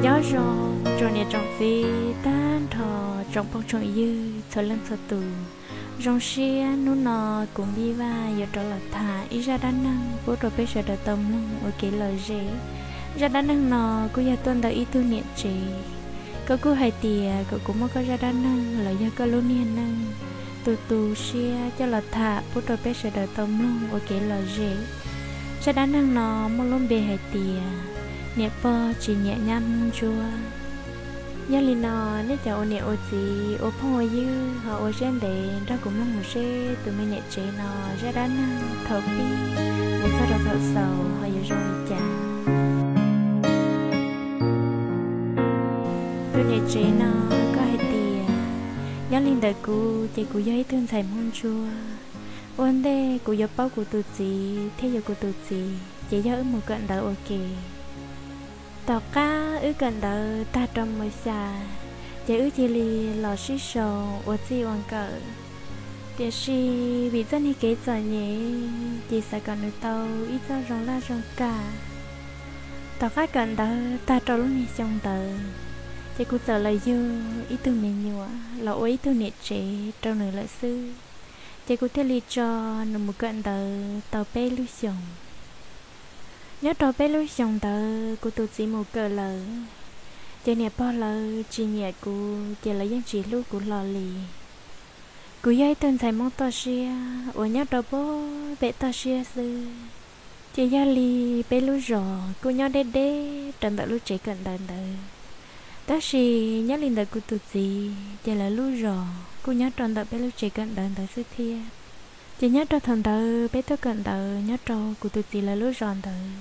Nyob zoo tsoom niam tsoom txiv tag nrho, tsoom phooj tsoom ywg txhua leej txhua tus. Zoo siab hnub no kuv Npij Vaj yuav rov los tham ib zaj dab neeg pub rau peb sawv daws tau mloog ua kev lom zem. Zaj dab neeg no kuj yog tuaj ntawm ib tug niam tsev. Koj kuj hais tias kom kuv muab koj zaj dab neeg los yog koj lub niag neej tu tu siab coj los tham pub rau peb sawv daws tau mloog ua kev lom zem. Zaj dab neeg no muaj lub npe hais tias niam pog tsis nyiam nyab Hmoob Ntsuab. Yog li no, nej cov ua niam ua txiv ua phooj ua ywg ho ua siab ntev nrog kuv mloog mus seb tus me niam tsev no zaj dab neeg thaum pib mus txog rau thaum xaus ho yuav zoo li cas. Tus niam tsev no kuj hais tias, nyob li ntawm kuv ces kuv yog ib tug ntxhais Hmoob Ntsuab. Ua ntej kuv yuav paub kuv tus txiv thiab yuav kuv tus txiv ces yog wb mus kawm ntawv ua ke. Tom qab wb kawm ntawv tag rau mos xya, ces wb cia li los sib sau ua txij ua nkawm. Tiam sis vim txoj niag kev txom nyem ces xav kom nws tau ib txoj zoo laj zoo kam. Tom qab kawm ntawv tag rau lub niag xyoo ntawd, ces kuv txawm los yug ib tug me nyuam los ua ib tug niam tsev rau nws lawm xwb. Ces kuv thiaj li tso nws mus kawm ntawv tau peb lub xyoos. Nyob rau peb lub xyoos ntawd kuv tus txiv mus kawm lawm, ces niam pog lawv tsis nyiam kuv ces lawv yeej tsis hlub kuv hlo li. Kuv yog ib tug ntxhais Hmoob toj siab uas nyob rau pem toj siab xwb, ces yog li peb lub zos kuj nyob deb deb rau ntawm lub tsev kawm ntawv ntawd. Tab sis nyob li ntawm kuv tus txiv ces lawv lub zos kuj nyob rau ntawm peb lub tsev kawm ntawv ntawd xwb thiab. Ces nyob rau thaum ntawd peb tuaj kawm ntawv nyob rau kuv tus txiv lawv lub zos ntawd,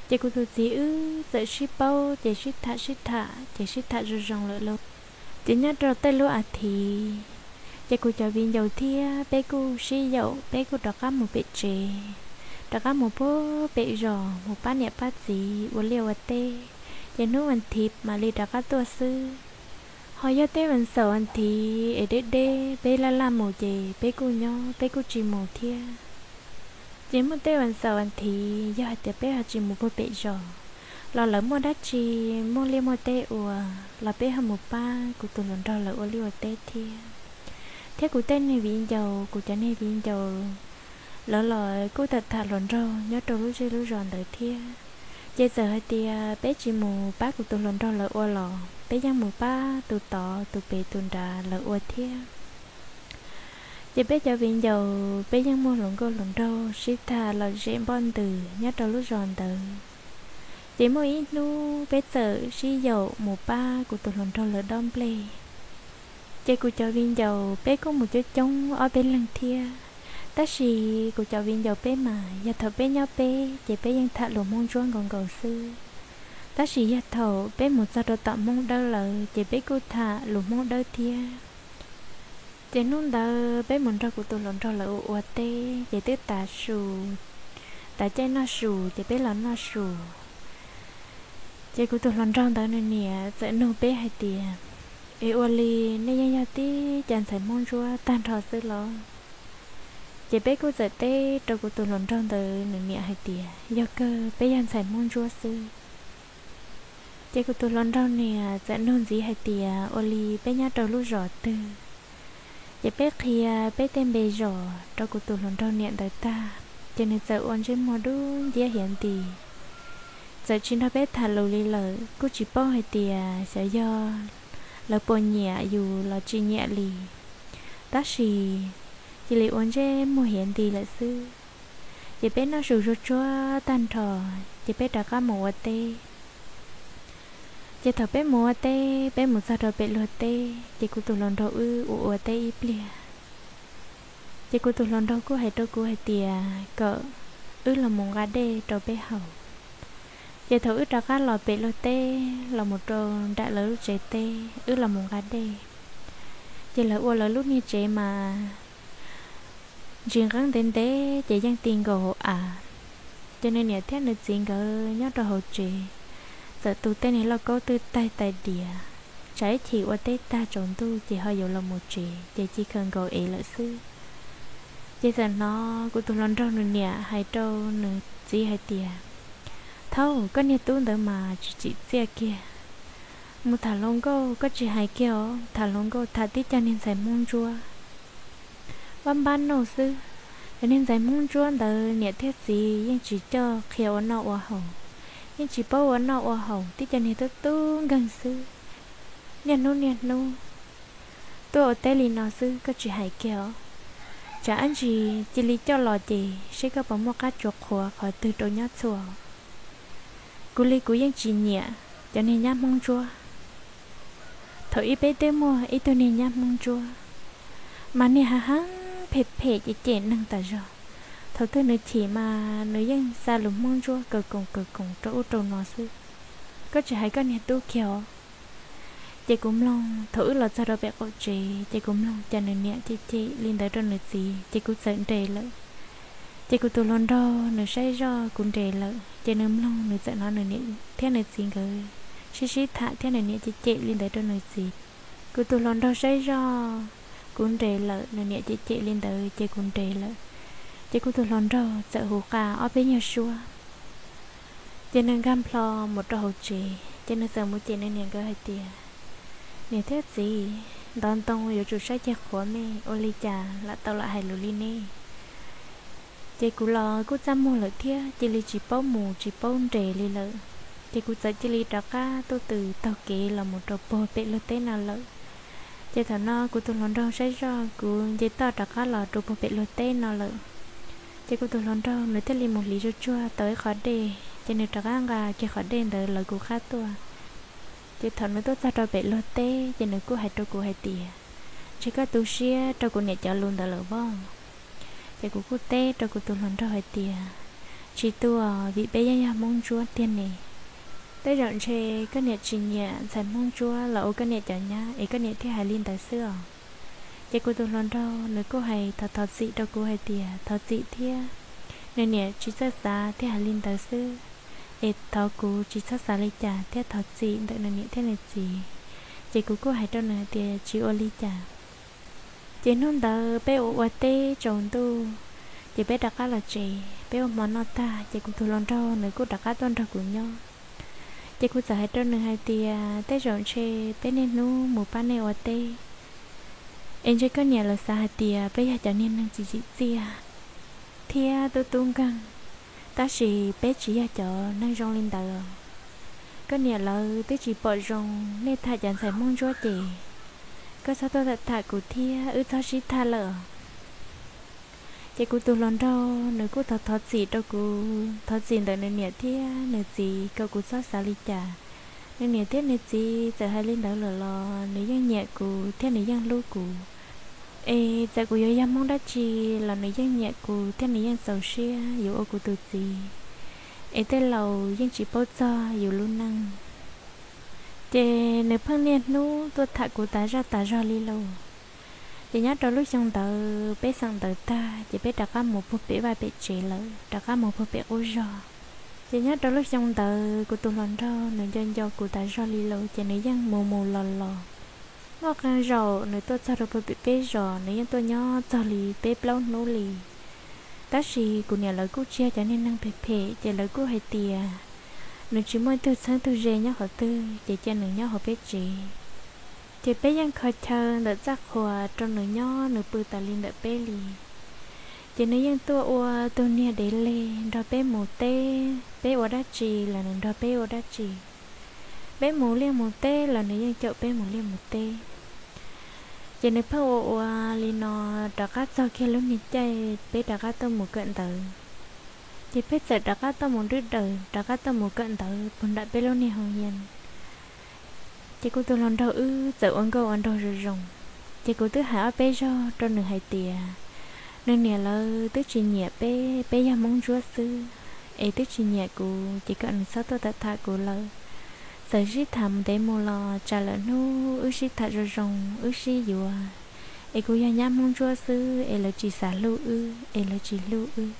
ces kuv tus txiv wb txawm sib paub ces sib tham sib tham ces sib tham zoo zoo lawm lauj. Ces nyob rau tej lub as thiv, ces kuv cov viv ncaus thiab peb kuj sib yaum, peb kuj rov qab mus pem tsev, rov qab mus pem zos mus pab niam pab txiv ua liaj ua teb, ces hnub as thiv mam li rov qab tuaj xwb. Ho yog tej vas xaum as thiv es deb deb peb laj laj mus ces peb kuj nyob peb kuj tsis mus thiab. Ces muaj tej vas xaum as thiv yog hais tias peb ho tsis mus puag pem zos los lawv muaj dab tsi, muaj liaj muaj teb ua los peb ho mus pab kuv tus hluas nraug lawv ua liaj ua teb thiab. Thiab kuv tej niag viv ncaus, kuv cov niag viv ncaus lawv los kuj tham tham hluas nraug nyob rau lub zej lub zos ntawd thiab. Ces txawm hais tias peb tsis mus pab kuv tus hluas nraug lawv ua los peb yeej mus pab tus tod tus pem tus nrad lawv ua thiab. Ces peb cov viv ncaus peb yeej muaj hluas nkauj hluas nraug sib tham lom zem npoj ntws nyob rau lub zos ntawd. Ces muaj ib hnub peb txawm sib yaum mus pab kuv tus hluas nraug lawv dob nplej. Ces kuv cov viv ncaus peb kuj mus coob coob ob peb leeg thiab. Tab sis kuv cov viv ncaus peb mas yog thaum peb nyob peb ces peb yeej tham lus Hmoob Ntsuab nkaus nkaus xwb. Tab sis yog thaum peb mus txog rau tom Hmoob Dawb lawm ces peb kuj tham lus Hmoob Dawb thiab. Ces hnub ntawd peb mus nrog kuv tus hluas nraug lawv ua ua teb ces twb tav su, tav caij noj su ces peb los noj su. Ces kuv tus hluas nraug ntawd nws niam txawm nug peb hais tias, es ua li nej yeej yog tib co ntxhais Hmoob Ntsuab tag nrho xwb los? Ces peb kuj txawm teb rau kuv tus hluas nraug ntawd nws niam hais tias yog kawg peb yog ntxhais Hmoob Ntsuab xwb. Ces kuv tus hluas nraug niam txawm nug ntxiv hais tias ua li peb nyob rau lub zos twg. Ces peb qhia peb tej npe zos rau kuv tus hluas nraug niam ntawd tag, ces nws txawm ua ntsej muag dub nciab hiav nti, txawm tsis nrog peb tham lus li lawm. Kuj tsis paub hais tias xyov yog lawv puas nyiam yus los tsis nyiam li, tab sis cia li ua ntsej muag hiav nti lawm xwb. Ces peb noj su zuag tsuag tag nrho, ces peb rov qab mus ua teb. Ces thaum peb mus ua teb, peb mus txog rau pem luag teb, ces kuv tus hluas nraug wb ua ua teb ib pliag. Ces kuv tus hluas nraug kuj hais rau kuv hais tias kom wb los mus nqa dej rau peb haus. Ces thaum wb rov qab los pem luag teb los mus rau nram lawv lub tsev teb, wb los mus nqa dej. Ces lawv ua lawv lub niag tsev mas ntsis nqeeb ntev ntev ces yeej ti nkaus hauv av. Ces nws niam thiab nws txiv nkawd nyob rau hauv tsev, txawm tu tej niag lauj kaub twb taig tais diav, tsam ib chim ua teb tag tsaus ntuj ces ho yuav los mus tsev ces ci khaws nkaus ev lawm xwb. Ces txawm hnov kuv tus hluas nraug nws niam hais rau nws txiv hais tias, thaub, koj niag tub ntawd mas tsis tsim txiaj kiag, Mus tham hluas nkauj koj tsis hais kiag os, tham hluas nkauj tham tib co niag ntxhais Hmoob Ntsuab, pab npab nauj xwb. Cov niag ntxhais Hmoob Ntsuab ntawd niam thiab txiv yeej tsis coj qhia ua noj ua haus, yeej tsis paub ua noj ua haus, tib co niag tub tub nkeeg xwb. Niaj hnub niaj hnub tuaj ua teb li no xwb, koj tsis hais kiag os. Tsam ib ntsis cia li coj los ces seb koj puas muaj qab tsuas qhuav qhov twg rau nyob txhua. Kuv li kuv yeej tsis nyiam cov niag nyab Hmoob Ntsuab. Thaum ub peb twb muaj ib tug niag nyab Hmoob Ntsuab, mas niag hav heev phem phem ces cem neeg tas zog. Thaum twg nws chim mas nws yeej xa lus Hmoob Ntsuab kaw koom kaw koom rau ub rau no xwb. Koj tsis hais koj niag tub kiag os. Ces kuv mloog thaum wb los txog rau pem qaum tsev ces kuv mloog cas nws niam cem cem li ntawd rau nws txiv ces kuv txawm nres lawm. Ces kuv tus hluas nraug nws saib zoj kuv nres lawm ces nws mloog nws txawm hnov nws niam thiab nws txiv nkawd sib sib tham thiab nws niam cem cem li ntawd rau nws txiv. Kuv tus hluas nraug saib zoj kuv nres lawm, nws niam cem cem li ntawd ces kuv nres lawm. Ces kuv tus hluas nraug txawm hu qa ob peb nyuag suab. Ces nws nkag nplho mus rau hauv tsev ces nws txawm mus cem nws niam nkawd hais tias, Niam thiab txiv, ntov ntoo yuav tsum saib ceg qhuav mej, ua li cas lam tau lam hais lus li ne? Ces kuv los kuj txaj muag lawm thiab cia li tsis paub mus tsis paub nres li lawm. Ces kuv txawm cia li rov qab tuaj tws taug kev los mus rau puag pem luag teb no lawm. Ces thaum no kuv tus hluas nraug saib zoj kuv nce toj rov qab los rau puag pem luag teb no lawm. Ces kuv tus hluas nraug nws thiaj li mus hliv zuj tsuag tau ib qho dej ces nws rov qab nqa kiag qhov dej ntawd lawv kuv qab tuaj. Ces thaum nws tuaj txog rau pem luag teb ces nws kuj hais rau kuv hais tias, Ntshe koj tu siab rau kuv niam cov lus ntawd lawm pob? Ces kuv kuj teb rau kuv tus hluas nraug hais tias, Tsis tu os, vim peb yeej yog Hmoob Ntsuab tiag ne. Tej zaum ntshe koj niam tsis nyiam ntxhais Hmoob Ntsuab los ua koj niam cov nyab es koj niam thiaj hais li ntawd xwb os. Ces kuv tus hluas nraug nws kuj hais thov thov txim rau kuv hais tias thov txim thiab, nws niam tsis txawj xav thiaj hais li ntawd xwb, es thov kuv tsis txhob xav li cas thiab thov txim ntawm nws niam thiab nws txiv. Ces kuv kuj hais rau nws hais tias tsis ua li cas. Ces hnub ntawd peb ua ua teb tsaus ntuj, ces peb rov qab los tsev, peb ua hmo noj tag ces kuv tus hluas nraug nws kuj rov qab tuaj nrog kuv nyob. Ces kuv txawm hais rau nws hais tias tej zaum ntshe peb niaj hnub mus pab nej ua teb, es ntshe koj niam lawv xav hais tias peb yog cov niag neeg tsis tsim txiaj thiab tub tub nkeeg, tab sis peb tsis yog cov neeg zoo li ntawd. Koj niam lawv twb tsis pom zoo nej tham cov ntxhais Hmoob Ntsuab ces koj txhob tuaj tham tham kuv thiab wb txhob sib tham lawm os. Ces kuv tus hluas nraug nws kuj thov thov txim rau kuv, thov txim ntawm nws niam thiab nws txiv kom kuv txhob xav li cas. Nws niam thiab nws txiv txawm hais li ntawd lawm los nws yeej nyiam kuv thiab nws yeej hlub kuv. Es txawm kuv yuav yog Hmoob dab tsi los nws yeej nyiam kuv thiab nws yeej txaus siab yuav ua kuv tus txiv. Es tej laus yeej tsis paub txog yus lub neej. Ces nws pheej niaj hnub tuaj tham kuv tas zaj tas zog li lauj. Ces nyob rau lub xyoo ntawd peb xeem ntawv tag ces peb rov qab mus puag pem vaj pem tsev lawm, rov qab mus puag pem qub zog. Ces nyob rau lub xyoo ntawd kuv tus hluas nraug nws nco nco kuv tas zog li lauj, ces nws yeej mus mus los los. Muaj qee zaum nws tuaj txog rau puag pem peb zos, nws yeej tuaj nyob txog li peb plaub hnub li. Tab sis kuv niam lawv kuj tsis yog cov niag neeg phem phem, ces lawv kuj hais tias nws tsis muaj ib tug txheeb tug ze nyob qhov twg ces cia nws nyob hauv peb tsev. Ces peb yeej kho chaw ntawm txaj qhua rau nws nyob nws pw tas li ntawm peb li. Ces nws yeej tuaj ua tus niag dev leg nrog peb mus teb, peb ua dab tsi los nws nrog peb ua dab tsi. Peb mus liaj mus teb los nws yeej caum peb mus liaj mus teb. Ces nws pheej ua ua li no rov qab txog kiag lub niag caij peb rov qab tuaj mus kawm ntawv. Ces peb txawm rov qab tuaj mus dwb daws rov qab tuaj mus kawm ntawv puag nram peb lub niag hoo yia. Ces kuv tus hluas nraug wb txawm ua nkauj ua nraug zoo zoo. Ces kuv twb hais ob peb zaug rau nws hais tias nws niam lawv twb tsis nyiam peb, peb yog Hmoob Ntsuab xwb, es twb tsis nyiam kuv ces kom nws txhob tuaj tham tham kuv lawm. Txawm sib tham ntev mus los tsam lawm hnub wb sib tham zoo zoo wb sib yuav, es kuv yog nyab Hmoob Ntsuab xwb es lawv tsis xav hlub wb es lawv tsis hlub wb.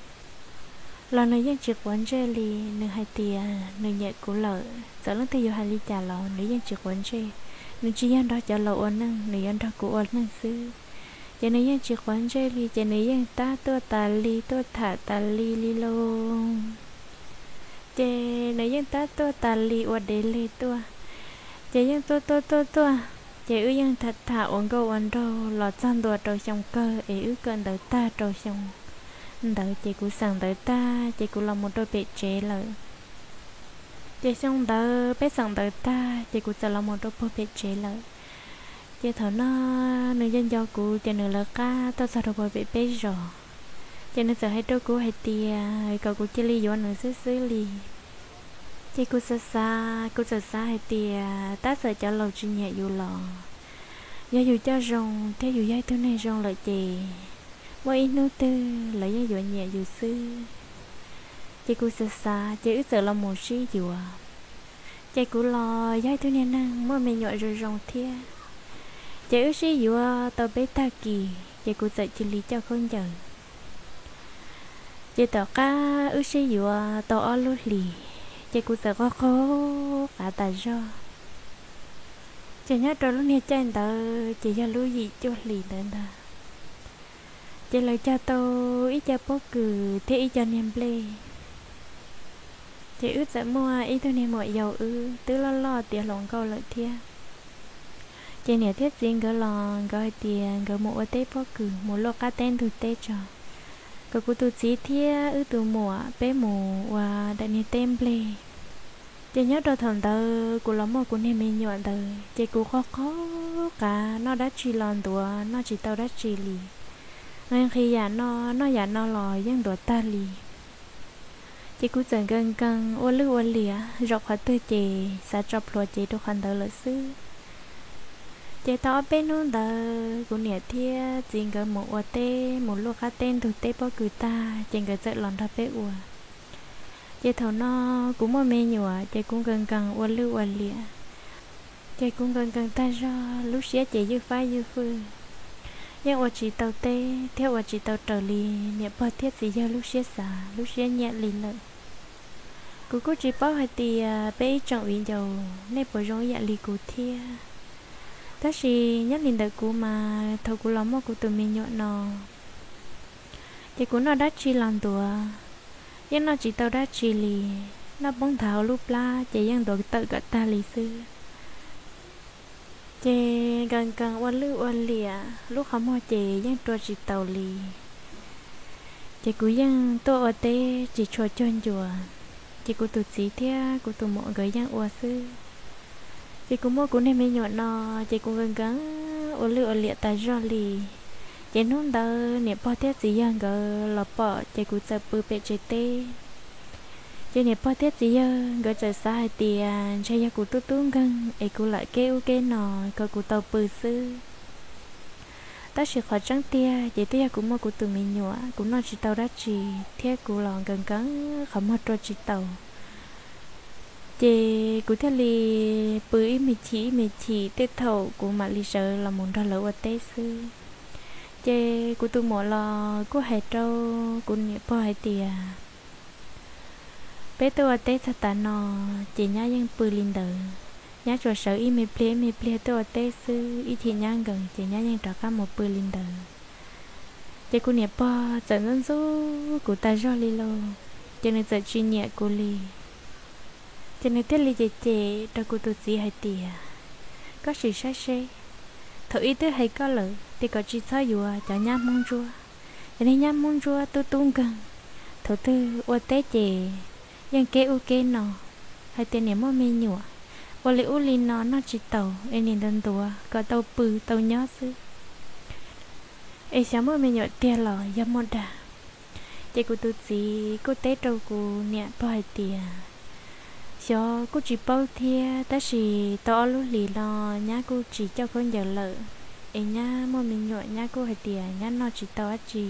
Los nws yeej tsis quav ntsej li, nws hais tias nws nyiam kuv lawm, txawm leej twg yuav hais li cas los nws yeej tsis quav ntsej. Nws tsis yog nrog cov laus ua neej, nws yuav nrog kuv ua neej xwb. Ces nws yeej tsis quav ntsej li, ces nws yeej tab tuaj tas li tuaj tham tas li li lauj. Ces nws yeej tab tuaj tas li ua dev leg tuaj. Ces yeej tuaj tuaj tuaj tuaj, ces wb yeej tham tham ua nkauj ua nraug los txog ntua rau xyoo kawg es wb kawm ntawv tag rau xyoo ntawd ces kuv xeem ntawv tag ces kuv los mus rau pem tsev lawm. Ces xyoo ntawd peb xeem ntawv tag ces kuv txawm los mus rau puag pem tsev lawm. Ces thaum no nws nco nco kuv ces nws lawv qab tuaj txog rau puag pem peb zos. Ces nws txawm hais rau kuv hais tias kom kuv cia li yuav nws xwb xwb li. Ces kuv txawm xav, kuv txawm xav hais tias tab txawm cov laus tsis nyiam yus los yog yus coj zoo thiab yus yog ib tug neeg zoo lawm ces muaj ib hnub twg lawv yeej yuav nyiam yus xwb. Ces kuv xav xav ces wb txawm los mus sib yuav. Ces kuv los yog ib tug niag neeg muaj me nyuam zoo zoo thiab. Ces wb sib yuav tau peb tag kis ces kuv txawm cia li coj khaub ncaws. Ces tom qab wb sib yuav tau ob lub hlis, ces kuv txawm qaug qaug qav tas zog. Ces nyob rau lub niag caij ntawd ces yog lub yim cuaj hlis ntawd ntag. Ces lawv cog tau ib co pob kws thiab ib co niag nplej. Ces wb txawm muaj ib tug niag muam yau wb twb loj loj tiav hluas nkauj lawm thiab. Ces niam thiab txiv nkawd los nkawd hais tias nkawd mus ua teb pob kws mus luaj qab teb ntug teb tso, kom kuv tus txiv thiab wb tus muam peb mus ua daim niag teb nplej. Ces nyob rau thaum ntawd kuv los muaj kuv niag me nyuam ntawd ces kuv qaug qaug qav noj dab tsi los ntuav noj tsis tau dab tsi li. Nqhis nqhis yam no noj yam no los yeej ntuav tag li. Ces kuv txawm nkees nkees ua lwj ua liam zaum qhov twg ces xav tso plhuav cev rau qhov ntawd lawm xwb. Ces tau ob peb hnub ntawd kuv niam thiab txiv nkawd mus ua teb mus luaj qab teb ntug teb pob kws tag ces nkawd txawm los nrog peb ua. Ces thaum no kuv muaj me nyuam ces kuv nkees nkees ua lwj ua liam. Ces kuv nkees nkees tag zog lub siab ces ywj fab ywj fwj, yeej ua tsis tau teb thiab ua tsis tau raws li niam pog thiab txiv yawg lub siab xav lub siab nyiam li lawm. Kuv kuj tsis paub hais tias peb ib tsoom viv ncaus nej puas zoo ib yam li kuv thiab. Tab sis nyob li ntawm kuv mas thaum kuv los muaj kuv tus me nyuam no ces kuv noj dab tsi los ntuav, yeej noj tsis tau dab tsi li. Noj poob nthav hauv lub plab ces yeej ntuav tawm kom tag li xwb. Ces nkees nkees ua lwj ua liam lub qhov muag ces yeej rua tsis taus li. Ces kuv yeej tuaj ua teb tsis tshua cuag ncua. Ces kuv tus txiv thiab kuv tus muam nkawd yeej ua xwb. Ces kuv muaj kuv niag me nyuam no ces kuv nkees nkees ua lwj ua liam tas zog li. Ces hnub ntawd niam pog thiab txiv yawg nkawd los pom ces kuv txawm pw pem tsev teb. Ces niam pog thiab txiv yawg nkawd txawm xav hais tias ntshe yog kuv tub tub nkeeg es kuv lam keb ub keb no kom kuv tau pw xwb. Tab sis qhov tseeb tiag ces twb yog kuv muaj kuv tus me nyuam kuv noj tsis tau dab tsi thiab kuv los nkees nkees qhov muag rua tsis taus. Ces kuv thiaj li pw ib me chim ib me chim tej thaum kuv mam li sawv los mus nrog lawv ua teb xwb. Ces kuv tus muam los kuj hais rau kuv niam pog hais tias peb tuaj ua teb txog tav no ces nyab yeej pw li ntawd. Nyab tsuas sawv ib me pliag ib me pliag tuaj ua teb xwb, ib chim nyab nkees ces nyab yeej rov qab mus pw li ntawd. Ces kuv niam pog txawm ntxub ntxub kuv tas zog li lauj, ces nws txawm tsis nyiam kuv li. Ces nws thiaj li cem cem rau kuv tus txiv hais tias, koj sim saib seb, thaum ub twb hais koj lawm tias kom tsis txhob yuav cov nyab Hmoob Ntsuab, cov niag nyab Hmoob Ntsuab tub tub nkeeg, thaum twg ua teb ces yeej keb ub keb no, hais tias niam muaj me nyuam, ua li ub li no noj tsis taus es niam ntuav ntuav kom tau pw tau nyob xwb. Es xyov muaj me nyuam tiag los yog muaj dag. Ces kuv tus txiv kuj teb rau kuv niam pog hais tias, xyov kuj tsis paub thiab, tab sis tau ob lub hlis no nyab kuj tsis coj khaub ncaws lawm, es nyab muaj me nyuam nyab kuj hais tias nyab noj tsis tau dab tsi,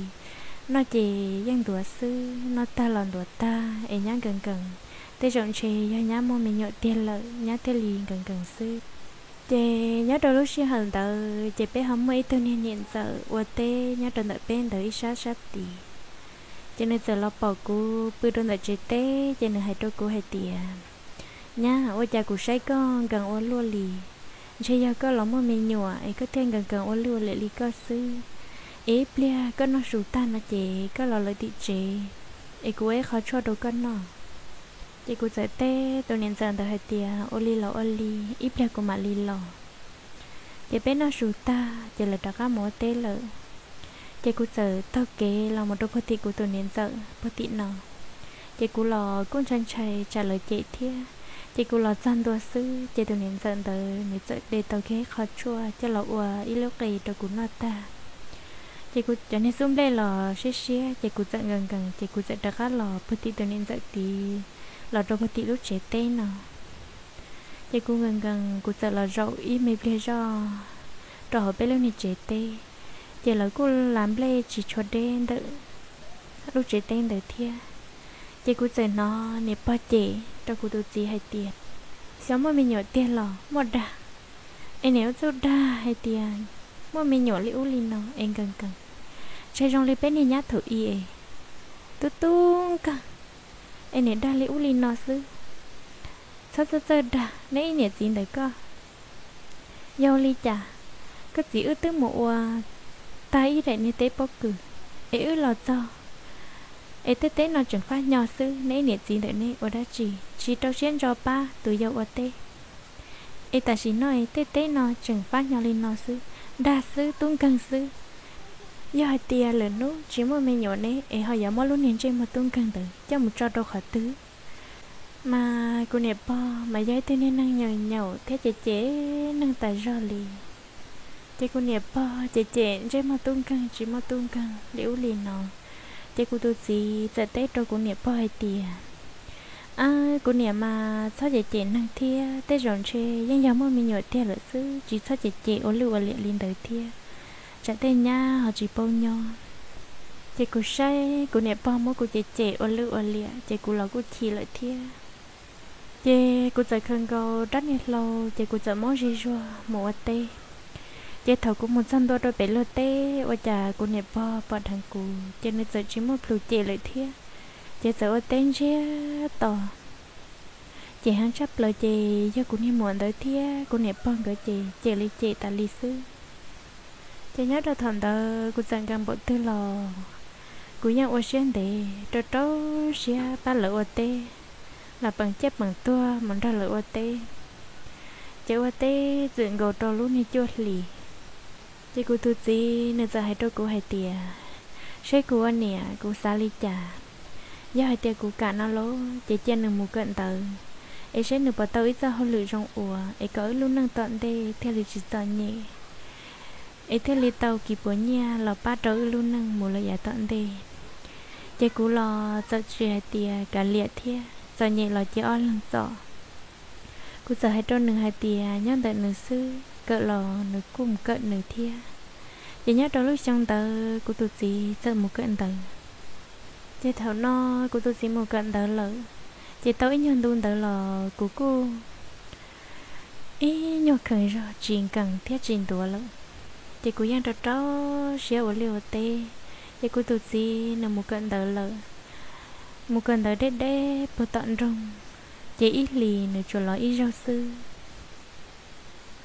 noj ces yeej ntuav xwb, noj tag los ntuav tag es nyab nkees nkees. Tej zaum ntshe yog nyab muaj me nyuam tiag lawm nyab thiaj li nkees nkees xwb. Ces nyob rau lub sij hawm ntawd ces peb ho muaj ib tug niag niam ntxawm ua teb nyob rau ntawm peb ntawd ib sab sab tid. Ces nws txawm los pom kuv pw rau ntawm tsev teb ces nws hais rau kuv hais tias, nyab, ua cas kuv saib koj nkees ua luaj li? Ntshe yog koj los muaj me nyuam es koj thiaj nkees nkees ua luaj li koj xwb. Es ib pliag koj noj su tag no ces koj los lawm tim tsev, es kuv ua ib qho tshuaj rau koj noj. Ces kuv txawm teb tus niam ntxawm ntawd hais tias, ua li los ua li, ib pliag kuv mam li los. Ces peb noj su tag ces lawv rov qab mus ua teb lawm. Ces kuv txawm taug kev los mus rau puag tim kuv tus niam ntxawm puag tim no. Ces kuv los kuj ntshai ntshai tsam lawv cem thiab. Ces kuv los txog ntua xwb ces tus niam ntxawm ntawd nws txawm de tau kiag ib qho tshuaj coj los ua ib lub qe rau kuv noj tag. Ces kuv cov niag xub nplej los siab siab ces kuv txawm nkees nkees ces kuv txawm rov qab los puag tim tus niam ntxawm tid, los rau puag tim lub tsev teb no. Ces kuv nkees nkees kuv txawm los zaum ib me pliag zoj rau hauv peb lub niag tsev teb. Ces lawv kuj lav nplej tsis tshua deb ntawm lub tsev teb ntawd thiab. Ces kuv txawm hnov niam pog cem rau kuv tus txiv hais tias, xyov muaj me nyuam tiag los muaj dag, es niam ua txuj dag hais tias muaj me nyuam li ub li no es nkees nkees, ntshe zoo li peb niag nyab thaum i es tub tub nkeeg, es niam dag li ub li no xwb. Txhob txawj txawj dag neb ib niam txiv ntawm koj. Yog li cas koj txiv wb twb mus ua tag ib daim niag teb pob kws es wb los txog es tej teb no tseem fab hnyo xwb, neb ib niam txiv ntawm neb ua dab tsi tsis rau siab ntso pab tus yau ua teb? Es tam sim no es tej teb no tseem fab hnyo li no xwb, dag xwb tub nkeeg xwb. Yog hais tias lwm hnub tsis muaj me nyuam ne es ho yuav muab lub niag ntsej muag tub nkeeg ntawd coj mus tso rau qhov twg? Mas kuv niam pog mas yog ib tug niag neeg nyaum nyaum thiab cem cem neeg tas zog li. Ces kuv niam pog cem cem ntsej muag tub nkeeg tsis muaj tub nkeeg li ub li no. Ces kuv tus txiv txawm teb rau kuv niam pog hais tias, a, kuv niam mas txhob cem cem neeg thiab, tej zaum ntshe yeej yog muaj me nyuam tiag lawm xwb, tsis txhob cem cem ua luj ua liam li ntawd thiab, tsam tej nyab ho tsis paub nyob. Ces kuv saib kuv niam pog muab kuv cem cem ua luj ua liam ces kuv los kuj chim lawm thiab. Ces kuv txawm khaws nkaus rab niag hlau ces kuv txawm muab zig zuag mus ua teb. Ces thaum kuv mus txog ntua rau pem luag teb ua cas kuv niam pog pom dheev kuv ces nws txawm tsis muaj plhus cem lawm thiab. Ces txawm ua teb ntsiag to. Ces heev tshaj plaws ces yog kuv niag muam ntawd thiab kuv niam pog nkawd ces cem li cem tas li xwb. Ces nyob rau thaum ntawd kuv txawm nkees npaum twg los kuv yeej ua siab ntev rau rau siab pab lawv ua teb, los peem ciaj peem tuag mus nrog lawv ua teb. Ces ua teb txwm nkaus rau lub niag cuaj hlis, ces kuv tus txiv nws txawm hais rau kuv hais tias, seb kuv ua niam kuv xav li cas. Yog hais tias kuv kam no lauj ces cia nws mus kawm ntawv, es seb nws puas tau ib txoj hauj lwm zoo ua es kom wb lub neej tom ntej thiaj li tsis txom nyem, es thiaj li tau kis puas nyiaj los pab rau wb lub neej mus lawm yav tom ntej. Ces kuv los txawm tsis hais tias kav liam thiab, txom nyem los cia ob leeg txom. Kuv txawm hais rau nws hais tias nyob ntawm nws xwb, kawm los nws kuj mus kawm nws thiab. Ces nyob rau lub xyoo ntawd kuv tus txiv txawm mus kawm ntawv. Ces thaum no kuv tus txiv mus kawm ntawv lawm, ces tau ib nyuag ntu ntawd los kuv kuj ib nyuag kheev zog tsis nkees thiab tsis ntuav lawm. Ces kuv yeej rau rau siab ua liaj ua teb. Ces kuv tus txiv nws mus kawm ntawv lawm, mus kawm ntawv deb deb puag tom nroog, ces ib hlis nws tsuas los ib zaug xwb.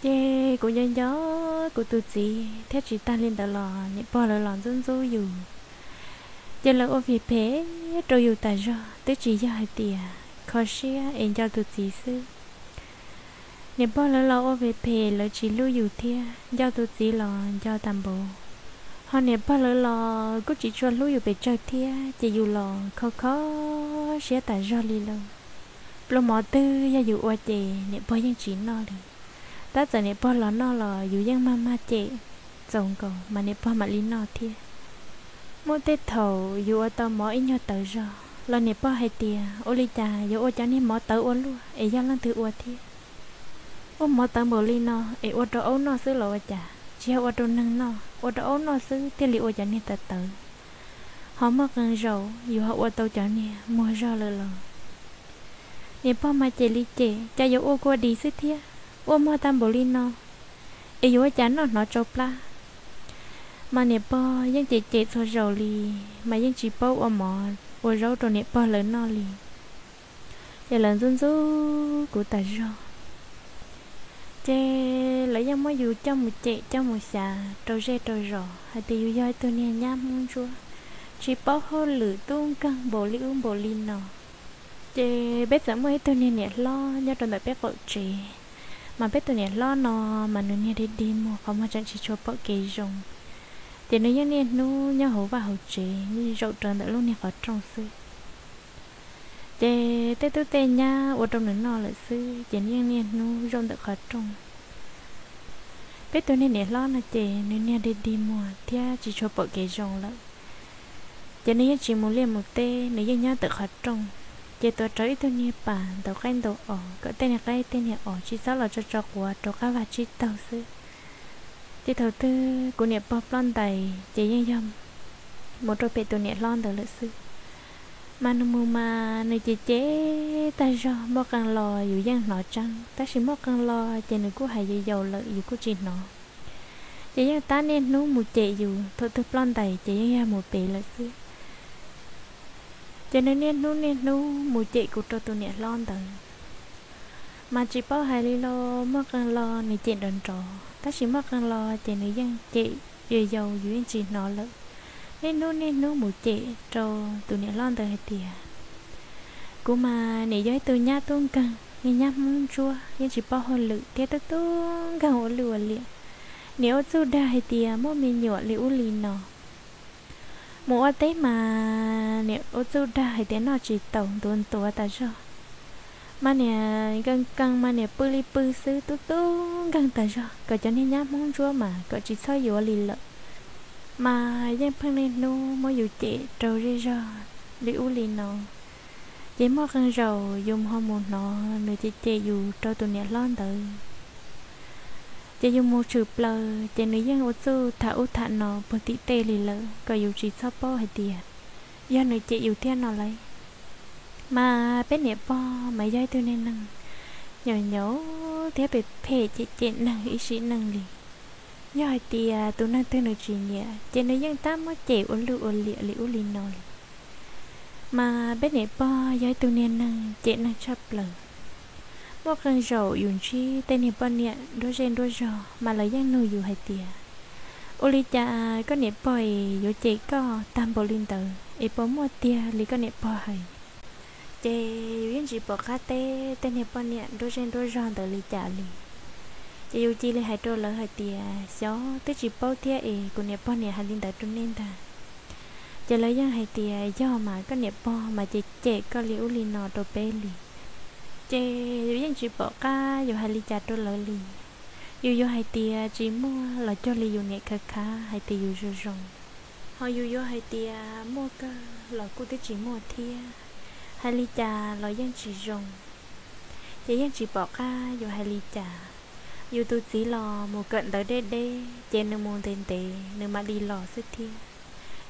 Ces kuv nco nco kuv tus txiv thiab tsis tag li ntawd los niam pog lawv los ntxub ntxub yus. Ces lawv ua vim phem rau yus tas zog, twb tsis yog hais tias kho siab es nco tus txiv xwb. Niam pog lawv los ua vim phem, lawv tsis hlub yus thiab, nco tus txiv los nco tas npaum. Ho niam pog lawv los kuj tsis tshua hlub yus pes tsawg thiab, ces yus los kho kho siab tas zog li lawm. Pluas mov twg yog yus ua ces niam pog yeej tsis noj li. Tab txawm niam pog los noj los yus yeej mag mag cem txaus nkaus mas niam pog mam li noj thiab. Muaj tej thaum yus ua tau mov ib nyuag tawv zog los niam pog hais tias, ua li cas yuav ua cov niag mov tawv ua luaj es yog leej twg ua thiab? Ua mov tawv npaum li no es ua rau aub noj xwb los ua cas? Tsis yog ua rau neeg noj, ua rau aub noj xwb thiaj li ua cov niag tawv tawv. Ho muaj qee zaus yus ho ua tau cov niag muag zog lawm los niam pog mas cem li cem, cas yuav ua kua dis xwb thiab, ua muag tag npaum li no es yuav ua cas noj hnov tsau plab. Mas niam pog yeej cem cem txhua zaus li, mas yeej tsis paub ua mov ua zaub rau niam pog lawv noj li. Ces lawv ntxub ntxub kuv tas zog. Ces lawv yeej muab yus coj mus cem coj mus xyav rau zej rau zos hais tias yus yog ib tug niag nyab Hmoob Ntsuab, tsis paub hauj lwm, tub nkeeg npaum li ub npaum li no. Ces peb txawm muaj ib tug niag niam hlob nyob rau ntawm peb qaum tsev, mas peb tus niam hlob no mas nws niag dig dig muag, qhov muag tseem tsis tshua pom kev zoo. Ces nws yeej niaj hnub nyob hauv vaj hauv tsev, zaum rau ntawm lub niag qhov rooj xwb. Ces tej tub tej nyab ua rau nws noj lawm xwb, ces nws yeej niaj hnub zaum ntawm qhov rooj. Peb tus niag niam hlob no ces nws niag dig dig muag thiab tsis tshua pom kev zoo lawm. Ces nws yeej tsis mus liaj mus teb, nws yeej nyob ntawm qhov rooj. Ces tuav rawv ib tug niag pas ntaus qaib ntaus os, kom tej niag qaib tej niag os tsis txhob los tso tso quav rau qab vaj tsib taug xwb. Ces thaum twg kuv niam pog ploj ntais ces yeej yog mus rau pem tus niam hlob ntawd lawm xwb. Mas nws mus mas nws cem cem tag zog, muaj qee los yus yeej hnov tseeb, tab sis muaj qee los ces nws kuj hais yau yau lawm yus kuj tsis hnov. Ces yeej tab niaj hnub mus cem yus, thaum twg ploj ntais ces yeej yog mus pem lawm xwb. Ces nws niaj hnub niaj hnub mus cem kuv rau tus niam hlob ntawd. Mas tsis paub hais li los muaj qee los nws cem nrov nrov, tab sis muaj qee los ces nws yeej cem yau yau yus yeej tsis hnov lawm. Niaj hnub niaj hnub mus cem rau tus niam hlob ntawd hais tias, kuv mas nim yog ib tug nyab tub nkeeg, niag nyab Hmoob Ntsuab yeej tsis paub hauj lwm thiab tub tub nkeeg ua lwj ua liam. Nim ua txuj dag hais tias muaj me nyuam li ub li no. Mus ua teb mas nim ua txuj dag hais tias noj tsis taus, ntuav ntuav tas zog. Mas nim nkees nkees mas nim pw li pw xwb, tub tub nkeeg tas zog, kom cov niag nyab Hmoob Ntsuab mas kom tsis txhob yuav li lawm. Mas yeej pheej niaj hnub muab yus cem rau zej zog li ub li no. Ces muaj qee zaus yus ho mus hnov nws cem cem yus rau tus niam hlob ntawd. Ces yus mus tshwm plaws ces nws yeej ua txuj tham ub tham no puag tim tej li lawm kom yus tsis txhob paub hais tias yog nws cem yus thiab no lauj. Mas peb niam pog mas yog ib tug niag neeg nyaum nyaum thiab phem phem cem cem neeg ib sim neej li. Yog hais tias tus neeg twg nws tsis nyiam ces nws yeej tab muab cem ua lwj ua liam li ub li no li. Mas peb niam pog yog ib tug niag neeg cem neeg tshaj plaws. Muaj qee zaum yus ntsib tej niag poj niam nruab zej nruab zog mas lawv yeej nug yus hais tias, ua li cas koj niam pog es yuav cem koj tag npaum li ntawd es puas muaj tiag li koj niam pog hais? Ces yus yeej tsis pom qab teb tej niag poj niam nruab zej nruab zog ntawd li cas li. Ces yus cia li hais rau lawv hais tias, xyov, twb tsis paub thiab es kuv niam pog niam hais li ntawd rau nej ntag. Ces lawv yeej hais tias, yog mas koj niam pog mas cem cem koj li ub li no rau peb li. Ces yus yeej tsis pom qab yus hais li cas rau lawv li. Yus yuav hais tias tsis muaj los cuag li yus niam khav khav hais tias yus zoo zoo, ho yus yuav hais tias muaj kawg los kuj twb tsis muaj thiab, hais li cas los yeej tsis zoo. Ces yeej tsis pom qab yus hais li cas. Yus tus txiv los mus kawm ntawv deb deb ces nws mus ntev ntev nws mam li los xwb thiab.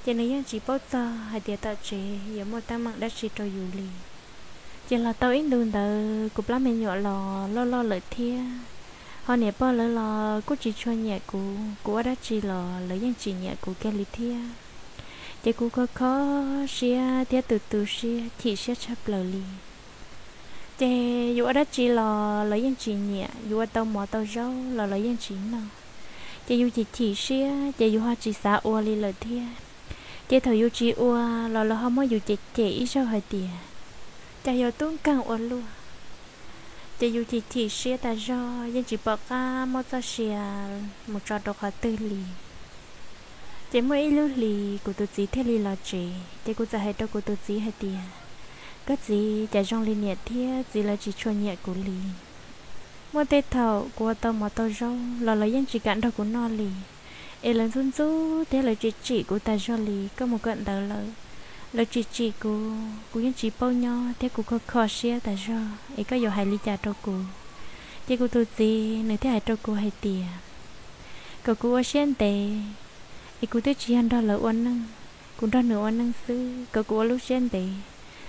Ces nws yeej tsis paub txog hais tias tom tsev yuav muaj teeb meem dab tsi rau yus li. Ces los tau ib ntus ntawd kuv plab me nyuam los loj loj lawm thiab, ho niam pog lawv los kuj tsis tshua nyiam kuv, kuv ua dab tsi los lawv yeej tsis nyiam kuv kiag li thiab. Ces kuv kho kho siab thiab tu tu siab chim siab tshaj plaws li. Ces yus ua dab tsi los lawv yeej tsis nyiam, yus ua tau mov tau zaub los lawv yeej tsis noj. Ces yus chim chim siab ces yus ho tsis xav ua li lawm thiab. Ces thaum yus tsis ua los lawv ho muab yus cem cem ib zaug hais tias, cas yuav tub nkeeg ua luaj. Ces yus chim chim siab tas zog yeej tsis pom qab muab txoj sia mus tso rau qhov twg li. Ces muaj ib lub hlis kuv tus txiv thiaj li los tsev, ces kuv txawm hais rau kuv tus txiv hais tias, koj txiv, cas zoo li niam thiab txiv lawv tsis tshua nyiam kuv li. Muaj tej thaum kuv ua tau mov tau zaub los lawv yeej tsis kam nrog kuv noj li, es lawv ntxub ntxub thiab lawv tsim tsim kuv tas zog li. Koj mus kawm ntawv lawm, lawv tsim tsim kuv, kuv yeej tsis paub nyob thiab kuv kho kho siab tas zog, es koj yuav hais li cas rau kuv? Ces kuv tus txiv nws thiaj hais rau kuv hais tias, kom kuv ua siab ntev, es kuv twb tsis yog nrog lawv ua neej, kuv nrog nws ua neej xwb, kom kuv ua lub siab ntev.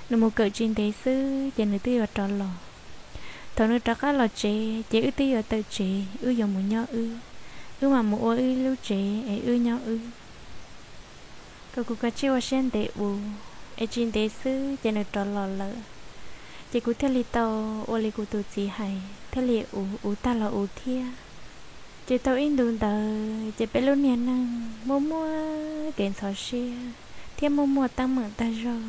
Nws mus kawm tsis ntev xwb ces nws twb yuav rov los. Thaum nws rov qab los tsev ces wb twb yuav tawm tsev, wb yuav mus nyob wb, wb mam mus ua wb lub tsev es wb nyob wb. Kom kuv kav tsij ua siab ntev uv, es tsis ntev xwb ces nws rov los lawm. Ces kuv thiaj li tau ua li kuv tus txiv hais, thiaj li uv uv tag los uv thiab. Ces tau ib ntus ntawd ces peb lub niag neej muaj muaj kev ntxhov siab thiab muaj muaj teeb meem tag zog.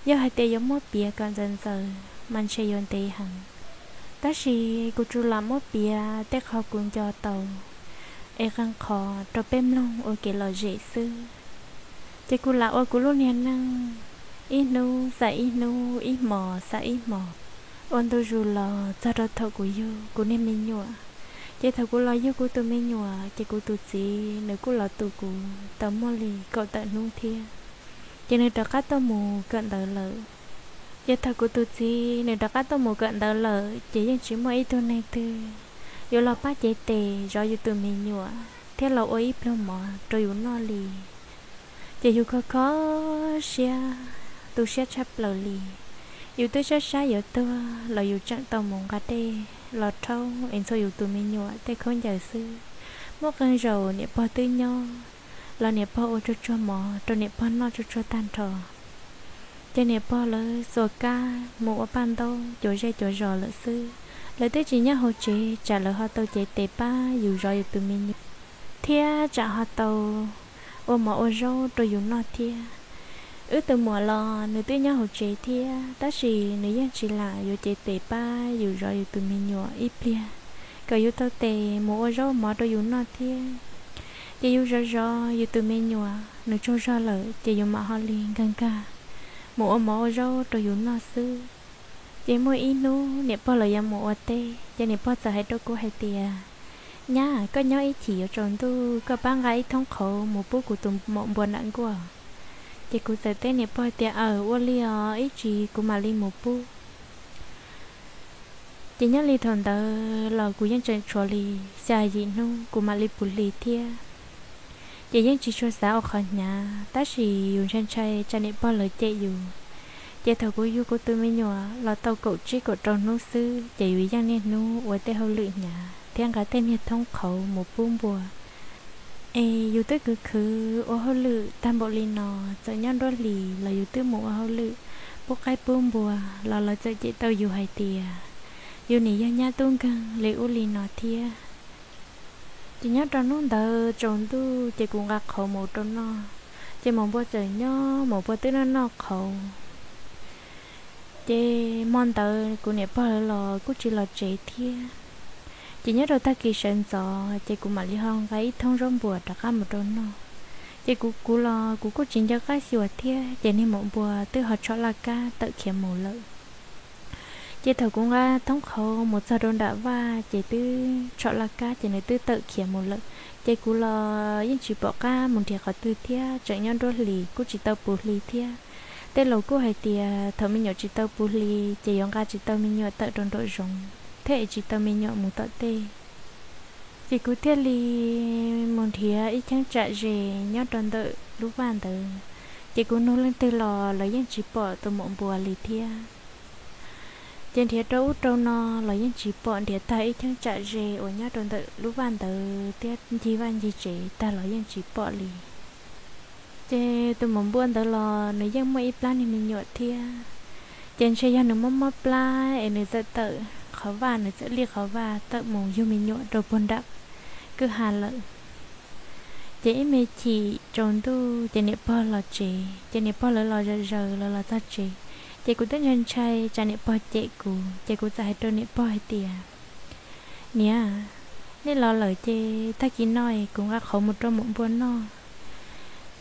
Yog hais tias yuav muab piav kom ntxaws ntxaws mas ntshe yuav ntev heev, tab sis kuv tsuas lam muab piav tej qho kuv nco tau es qee qho rau peb mloog ua kev lom zem xwb. Ces kuv lam ua kuv lub niag neej, ib hnub xav ib hnub, ib hmos xav ib hmos, ua ntu zus los txog rau thaum kuv yug kuv niag me nyuam. Ces thaum kuv los yug kuv tus me nyuam ces kuv tus txiv nws kuj los tu kuv tau muaj li kaum tawm hnub thiab, ces nws rov qab tuaj mus kawm ntawv lawm. Ces thaum kuv tus txiv nws rov qab tuaj mus kawm ntawv lawm ces yeej tsis muaj ib tug neeg twg yuav los pab cev tes zov yus tus me nyuam thiab los ua ib pluag mov rau yus noj li. Ces yus kho kho siab, tu siab tshaj plaws li. Yus twb sab sab yuav tuag los yus tseem tau mus nqa dej los rhaub es ntxhua yus tus me nyuam tej khaub ncaws xwb. Muaj qee zaus niam pog twb nyob los niam pog ua tsuag tsuag mov rau niam pog noj tsuag tsuag tag nrho. Ces niam pog lawv txuas kab mus ua paj ntaub cuav zej cuav zos lawm xwb. Lawv twb tsis nyob hauv tsev tsam lawv ho tau cev tes pab yus zov yus tus me nyuam, thiab tsam ho tau ua mov ua zaub rau yus noj thiab. Wb tus muam los nws twb nyob hauv tsev thiab tab sis nws yeej tsis lam yuav cev tes pab yus zov yus tus me nyuam ib pliag, kom yus tau tes mus ua zaub mov rau yus noj thiab. Ces yus zov zov yus tus me nyuam nws tsaug zog lawm ces yus mam ho li nkag nkag mus ua mov ua zaub rau yus noj xwb. Ces muaj ib hnub niam pog lawv yuav mus ua teb ces niam pog txawm hais rau kuv hais tias, Nyab, koj nyob ib chim yuav tsaus ntuj koj pab nqa ib thoob qhauv mus pub kuv tus maum npua nram nkuaj. Ces kuv txawm teb niam pog tias, Aws, ua li os, ib tsam kuv mam li mus pub. Ces nyob li thaum ntawd los kuv yeej tseem tshuav li xya yim hnub kuv mam li puv hli thiab. Ces yeej tsis tshua xav ua qhov hnyav tab sis yus ntshai ntshai tsam niam pog lawv cem yus. Ces thaum kuv yug kuv tus me nyuam los tau kaum tsib kaum rau hnub xwb ces yus yeej niaj hnub ua tej hauj lwm hnyav thiab nqa tej niag thoob qhauv mus pub npua. Es yus twb khwv khwv ua hauj lwm tag npaum li no, txawm nyob nruab hlis los yus twb mus ua hauj lwm pub qaib pub npua los lawv txawm cem tau yus hais tias yus nim yog nyab tub nkeeg li ub li no thiab. Ces nyob rau hnub ntawd tsaus ntuj ces kuv nqa qhauv mus rau noj, ces maum npua txawm nyob, maum npua twb noj noj qhauv. Ces hmo ntawd kuv niam pog lawv los kuj tsis los tsev thiab. Ces nyob rau tag kis sawv ntxov ces kuv mam li ho nqa ib thoob zaub npuas rov qab mus rau noj. Ces kuv kuv los kuv kuj tsis nco qab xyuas thiab ces niag maum npua twb ho tshom laj kab tawm khiav mus lawm. Ces thaum kuv nqa thoob qhauv mus txog rau nram vaj ces twb tshom laj kab ces nws twb tawm khiav mus lawm. Ces kuv los yeej tsis pom qab mus nrhiav qhov twg thiab, tseem nyob nruab hlis kuj tsis tau puv hli thiab. Tej laus kuj hais tias thaum me nyuam tsis tau puv hli ces yuav nqa tsis tau me nyuam tawm rau nraum zoov thiab es tsis tau me nyuam mus tom tej. Ces kuv thiaj li mus nrhiav ib cheeb tsam ze nyob rau ntawm lub vaj ntawd. Ces kuv nug leej twg los lawv yeej tsis pom tus maum npua li thiab. Ces nrhiav rau ub rau no los yeej tsis pom, nrhiav tag ib cheeb tsam ze uas nyob rau ntawm lub vaj ntawd thiab ncig vaj ncig tsev tag los yeej tsis pom li. Ces tus maum npua ntawd los nws yeej muaj ib plab niag me nyuam thiab. Ces ntshe yog nws mob mob plab es nws txawm tawm qhov vaj, nws txawm lij qhov vaj tawm mus yug me nyuam rau puag nram kwj ha lawm. Ces ib me chim tsaus ntuj ces niam pog los tsev, ces niam pog lawv los zaws zaws los los txog tsev. Ces kuv twb ntshai ntshai tsam niam pog cem kuv, ces kuv txawm hais rau niam pog hais tias, Niam, nej los lawm ces tag kis no es kuv nqa qhauv mus rau maum npua noj,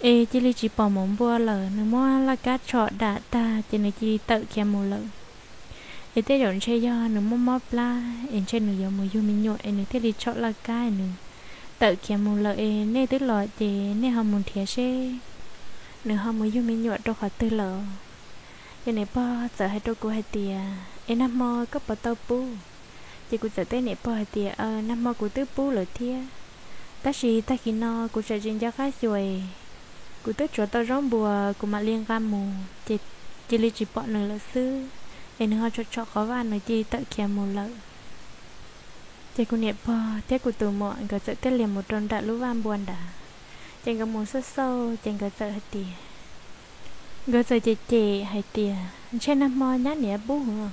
es cia li tsis pom maum npua lawm, nws muab laj kab tshom dam tag ces nws cia li tawm khiav mus lawm. Es tej zaum ntshe yog nws mob mob plab es ntshe nws yuav mus yug me nyuam es nws thiaj li tshom laj kab es nws tawm khiav mus lawm. Es nej twb los ces nej ho mus nrhiav seb nws ho mus yug me nyuam rau qhov twg lawm. Ces niam pog txawm hais rau kuv hais tias, Es nag hmo koj puas tau pub? Ces kuv txawm teb niam pog hais tias, Aws, nag hmo kuv twb pub lawm thiab, tab sis tag kis no kuv tseem tsis nco qab xyuas es kuv twb tsuav tau zaub npua, kuv mam li nqa mus ces cia li tsis pom nws lawm xwb, es nws ho tshom tshom qhov vaj nws cia li tawm khiav mus lawm. Ces kuv niam pog thiab kuv tus muam nkawd txawm thiaj li mus rau nram lub vaj npua nrad. Ces nkawd mus xauj xauj ces nkawd txawm hais tias, nkawd txawm cem cem hais tias, Ntshe nag hmo nyab niam pub os.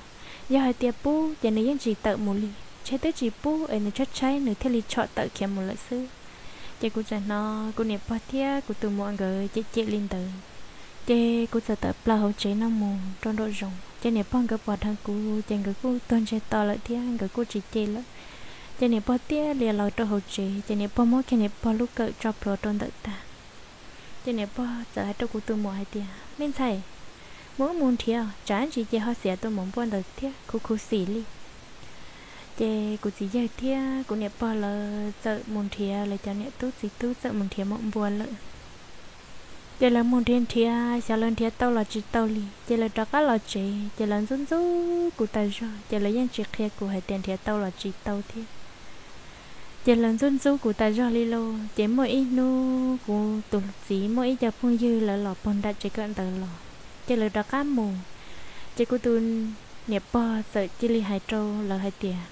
Yog hais tias pub ces nws yeej tsis tawm mus li, ntshe twb tsis pub es nws tshaib tshaib nws thiaj li tshom tawm khiav mus lawm xwb. Ces kuv txawm hnov kuv niam pog thiab kuv tus muam nkawd cem cem li ntawd. Ces kuv txawm tawm plaws hauv tsev no mus rau nraum zoov, ces niam pog nkawd pom dheev kuv ces nkawd kuj tuag ntseg to lawm thiab nkawd kuj tsis cem lawm. Ces niam pog thiaj li los rau hauv tsev, ces niam pog muab kiag niam pog lub kawm tso plhuav rau ntawm tag. Ces niam pog txawm hais rau kuv tus muam hais tias, Me ntxhais, mus wb mus nrhiav, tsam ntsis ces ho xiam tus maum npua ntawd thiab, khuv khuv xim li. Ces kuv txiv yawg thiab kuv niam pog lawv txawm mus nrhiav, lawv cov niam tub txiv tub txawm mus nrhiav maum npua lawm. Ces lawv mus nrhiav nrhiav, xyov lawv nrhiav tau los tsis tau li, ces lawv rov qab los tsev, ces lawv ntxub ntxub kuv tas zog, ces lawv yeej tsis qhia kuv hais tias nrhiav tau los tsis tau thiab. Ces lawv ntxub ntxub kuv tas zog li lauj. Ces muaj ib hnub kuv tus txiv muaj ib co phooj ywg lawv los pog nram tsev kawm ntawv los, ces lawv rov qab mus. Ces kuv tus niam pog txawm cia li hais rau lawv hais tias,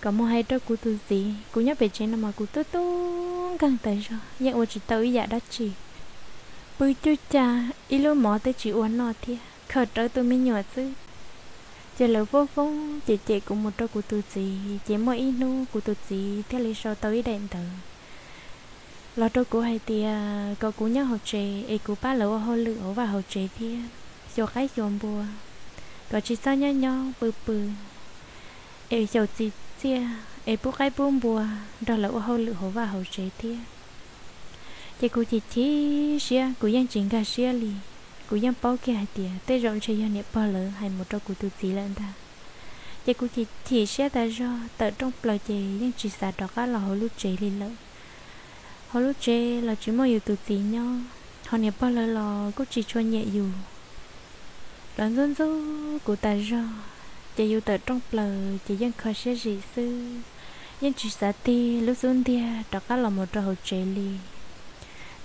kom mus hais rau kuv tus txiv, kuv nyob pem tsev no mas kuv tub tub nkeeg tas zog, yeej ua tsis tau ib yam dab tsi. Pw cuj ca, ib lub mov twb tsis ua noj thiab, khaws rawv tus me nyuam xwb. Ces lawv foob foob cem cem kuv mus rau kuv tus txiv, ces muaj ib hnub kuv tus txiv thiaj li sau tau ib daim ntawv los rau kuv hais tias kom kuv nyob hauv tsev es kuv pab lawv ua hauj lwm hauv vaj hauv tsev thiab, xyuas qaib xyuas npua, kom tsis txhob nyob nyob pw pw, es xyaum txiv txiaj es pub qaib pub npua nrog lawv ua hauj lwm hauv vaj hauv tsev thiab. Ces kuv chim chim siab, kuv yeej tsis nkag siab li. Kuv yeej paub kiag hais tias tej zaum ntshe yog niam pog lawv hais mus rau kuv tus txiv lawm ntag. Ces kuv chim chim siab tas zog, tawm rooj plaws ces yeej tsis xav rov qab los hauv lub tsev li lawm. Hauv lub tsev los tsis muaj yus tus txiv nyob, ho niam pog lawv los kuj tsis tshua nyiam yus. Lawv ntxub ntxub kuv tas zog, ces yus tawm rooj plaws ces yeej kho siab zim xwb, yeej tsis xav tig lub xub ntiag rov qab los mus rau hauv tsev li.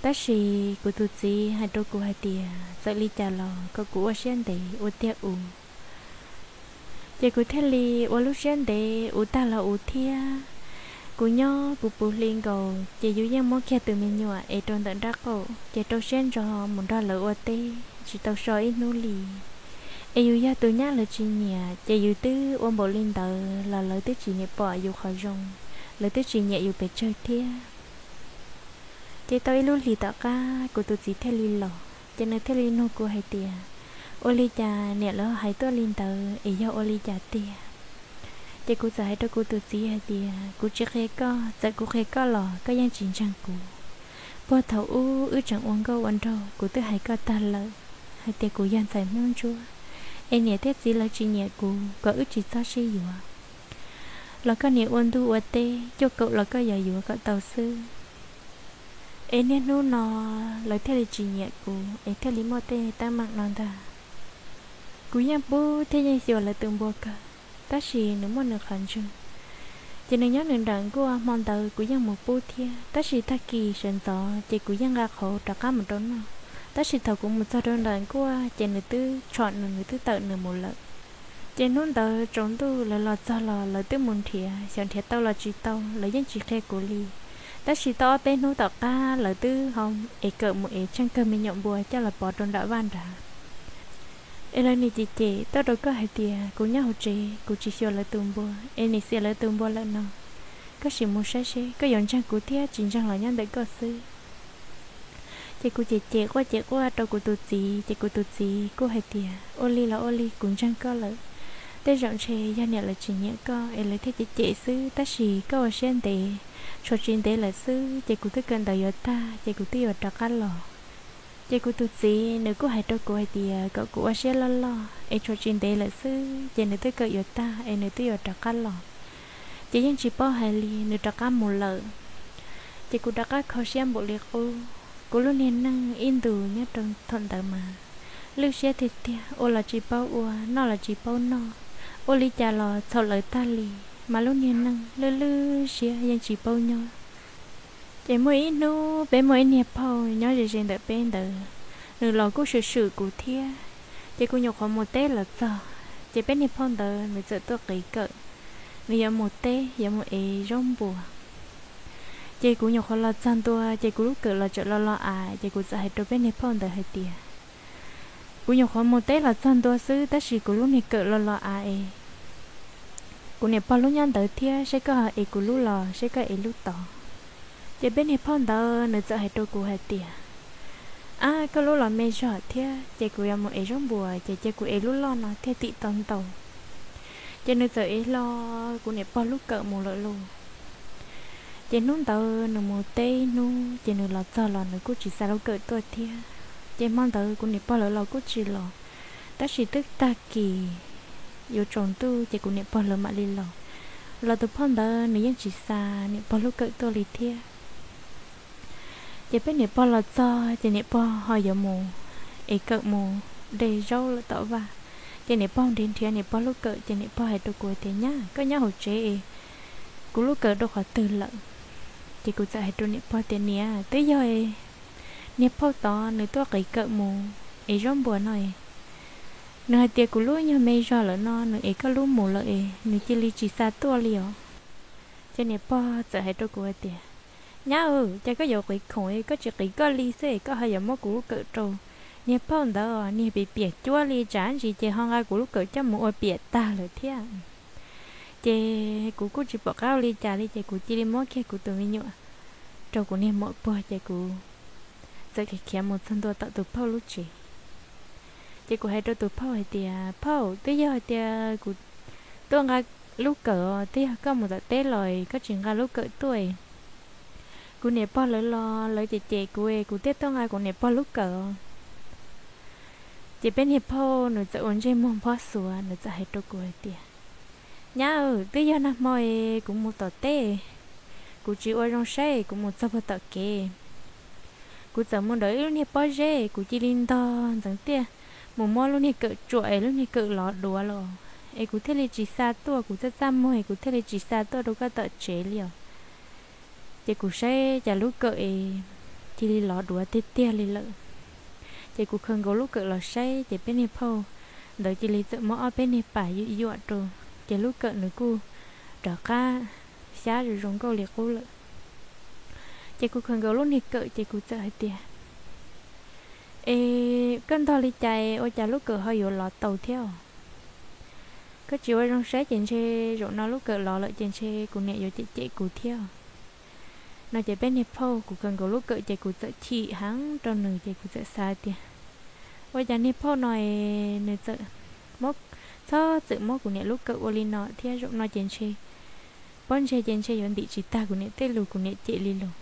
Tab sis kuv tus txiv hais rau kuv hais tias txawm li cas los kom kuv ua siab ntev ua tiag uv. Ces kuv thiaj li ua lub siab ntev uv tag los uv thiab. Kuv nyob puv puv hli nkaus ces yus yeej muab kiag tus me nyuam ev rau ntawm nraub qaum ces rau siab ntso mus nrog lawv ua teb tsis tau so ib hnub li. Es yus yog tus nyab lawv tsis nyiam ces yus twb ua npaum li ntawd los lawv twb tsis nyiam pom yus qhov zoo, lawv twb tsis nyiam yus pes tsawg thiab. Ces tau ib lub hlis tom qab kuv tus txiv thiaj li los, ces nws thiaj li nug kuv hais tias, ua li cas niam lawv hais tuaj li ntawd es yog ua li cas tiag? Ces kuv txawm hais rau kuv tus txiv hais tias kuv tsis qhia koj, txawm kuv qhia koj los koj yeej tsis ntseeg kuv. Puag thaum ub wb tseem ua nkauj ua nraug kuv twb hais koj tag lawm hais tias kuv yog ntxhais Hmoob Ntsuab, es niam thiab txiv lawv tsis nyiam kuv kom wb tsis txhob sib yuav. Los koj niam ua ntuj ua teb cuaj kaum los koj yuav yuav kom tau xwb. Es niaj hnub no lawv thiaj li tsis nyiam kuv es thiaj li muaj tej teeb meem no ntag. Kuv yeej pub thiab yeej xyuas lawv tus npua kawg, tab sis nws muaj nws qhov ntswg. Ces nws nyob nws nram nkuaj, hmo ntawd kuv yeej mus pub thiab, tab sis tag kis sawv ntxov ces kuv yeej nqa qhauv rov qab mus rau noj. Tab sis thaum kuv mus txog rau nram nkuaj ces nws twb tshom nws, nws twb tawm nws mus lawm. Ces hnub ntawd tsaus ntuj lawv los txog los lawv twb mus nrhiav, xyov nrhiav tau los tsis tau, lawv yeej tsis qhia kuv li. Tab sis tau ob peb hnub tom qab lawv twb ho ev kawm mus ev tsheej kawg me nyuam npua coj los pov rau nram vaj nrad. Es lawv nim cem cem tuaj rau koj hais tias kuv nyob hauv tsev kuv tsis xyuas lawv tus npua, es nim xiam lawv tus npua lawm no, koj sim mus saib seb koj yuav ntseeg kuv thiab tsis ntseeg los nyob ntawm koj xwb. Ces kuv cem cem quaj cem quaj rau kuv tus txiv, ces kuv tus txiv kuj hais tias ua li los ua li, kuv ntseeg koj lawm. Tej zaum ntshe yog niam lawv tsis nyiam koj es lawv thiaj cem cem xwb, tab sis koj ua siab ntev, tshuav tsis ntev lawm xwb ces kuv twb kawm ntawv yuav tag ces kuv twb yuav rov qab los. Ces kuv tus txiv nws kuj hais rau kuv hais tias kom kuv ua siab loj loj es tshuav tsis ntev lawm xwb ces nws twb kawm yuav tag es nws twb yuav rov qab los. Ces yeej tsis paub hais li, nws rov qab mus lawm. Ces kuv rov qab kho siab npaum li qub. Kuv lub niag neej ib ntus nyob rau thaum ntawd mas lwj siab tiag tiag, ua los tsis paub ua, noj los tsis paub noj, ua li cas los txhaum lawv tag li, mas lub niag neej lwj lwj siab yeej tsis paub nyob. Ces muaj ib hnub peb muaj ib niag phauj nyob ze ze ntawm peb ntawd, nws los kuj swm swm kuv thiab. Ces kuv nyuam qhuav mus teb los txog, ces peb niag phauj ntawd nws txawm tuaj qiv kawm, nws yuav mus teb yuav mus ev zaub npua. Ces kuv nyuam qhuav los txog ntua ces kuv lub kawm los tseem lo lo av, ces kuv txawm hais rau peb niag phauj ntawd hais tias kuv nyuam qhuav mus teb los txog ntua xwb tab sis kuv lub niag kawm lo lo av es kuv niam pog lub nyob ntawd thiab, seb koj ev kuv lub los seb koj ev lub tod. Ces peb niag phauj ntawd nws txawm hais rau kuv hais tias Ab, koj lub los me zog thiab, ces kuv yuav mus ev zaub npuas, ces cia kuv ev lub loj no thiaj tim tau ntau. Ces nws txawm ev hlo kuv niam pog lub kawm mus lawm lauj. Ces hnub ntawd nws mus teb ib hnub, ces nws los txog los nws kuj tsis xa lub kawm tuaj thiab. Ces hmo ntawd kuv niam pog lawv los kuj tsis los, tab sis twb tag kis yuav tsaus ntuj ces kuv niam pog lawv mam li los. Los tus phauj ntawd nws yeej tsis xa niam pog lub kawm tuaj li thiab. Ces peb niam pog los txog ces niam pog ho yuav mus ev kawm mus de zaub lawm tom vaj. Ces niam pog nrhiav nrhiav niam pog lub kawm ces niam pog hais rau kuv tias, Nyab, koj nyob hauv tsev es kuv lub kawm rau qhov twg lawm? Ces kuv txawm hais rau niam pog tias, Niam, twb yog niag phauj tod nws tuaj qiv kawm mus ev zaub npuas no es, nws hais tias kuv lub nyuag me zog lawm no nws ev koj lub mus lawm es nws cia li tsis xa tuaj li os. Ces niam pog txawm hais rau kuv hais tias, Nyab, cas koj yuav qiv khoom es koj tsis qiv koj li xwb es koj ho yuav muab kuv lub kawm rau niag phauj ntawd, niag piam piam cuab li, tsam ntsis ces ho nqa kuv lub kawm coj mus ua piam tag lawm thiab. Ces kuv kuj tsis pom qab ua li cas li ces kuv cia li muab kiag kuv tus me nyuam rau kuv niag muam puag ces kuv txawm khiav khiav mus txog ntua tom tus phauj lub tsev. Ces kuv hais rau tus phauj hais tias, Phauj, twb yog hais tias kuv tuaj nqa lub kawm os, twb yog koj mus tom teb los koj tsis nqa lub kawm tuaj, kuv niam pog lawv los lawv cem cem kuv es kuv thiaj tuaj nqa kuv niam pog lub kawm os. Ces peb niag phauj nws txawm ua ntsej muag nphob xuav, nws txawm hais rau kuv hais tias, Nyab, twb yog nag hmo es kuv mus tom teb, kuv tsis ua zoo saib, kuv mus txog puag tom kev, kuv txawm mus ntawm ib lub niag pob zeb, kuv cia li ntog ntxeev tiaj mus muab lub niag kawm tsuam es lub niag kawm lov duav los, es kuv thiaj li tsis xa tuaj, kuv txaj txaj muag es kuv thiaj li tsis xa tuaj rau koj tom tsev li os. Ces kuv saib cas lub kawm es cia li lov duav tiag tiag li lawm. Ces kuv khaws nkaus lub kawm los saib ces peb niag phauj ntawd cia li txawm muab ob peb niag pas yuam yuam rau, ces lub kawm nws kuj rov qab xyab zoo zoo nkauj li qub lawm. Ces kuv khaws nkaus lub niag kawm ces kuv txawm hais tias, Es koj ntog li cas es ua cas lub kawm ho yuav lov tau thiab os? Koj tsis ua zoo saib ces ntshe zaum no lub kawm lov lawm ces ntshe kuv niam yuav cem cem kuv thiab. No ces peb niag phauj, kuv khaws nkaus lub kawm ces kuv txawm chim heev rau nws ces kuv txawm xav tias, Ua cas niag phauj no es nws txawm muab, txhob txwm muab kuv niam lub kawm ua li no thiab, zaum no ces ntshe pob ntseg ces ntshe yuav ntim tsis tag kuv niam tej lus, kuv niam cem li lus.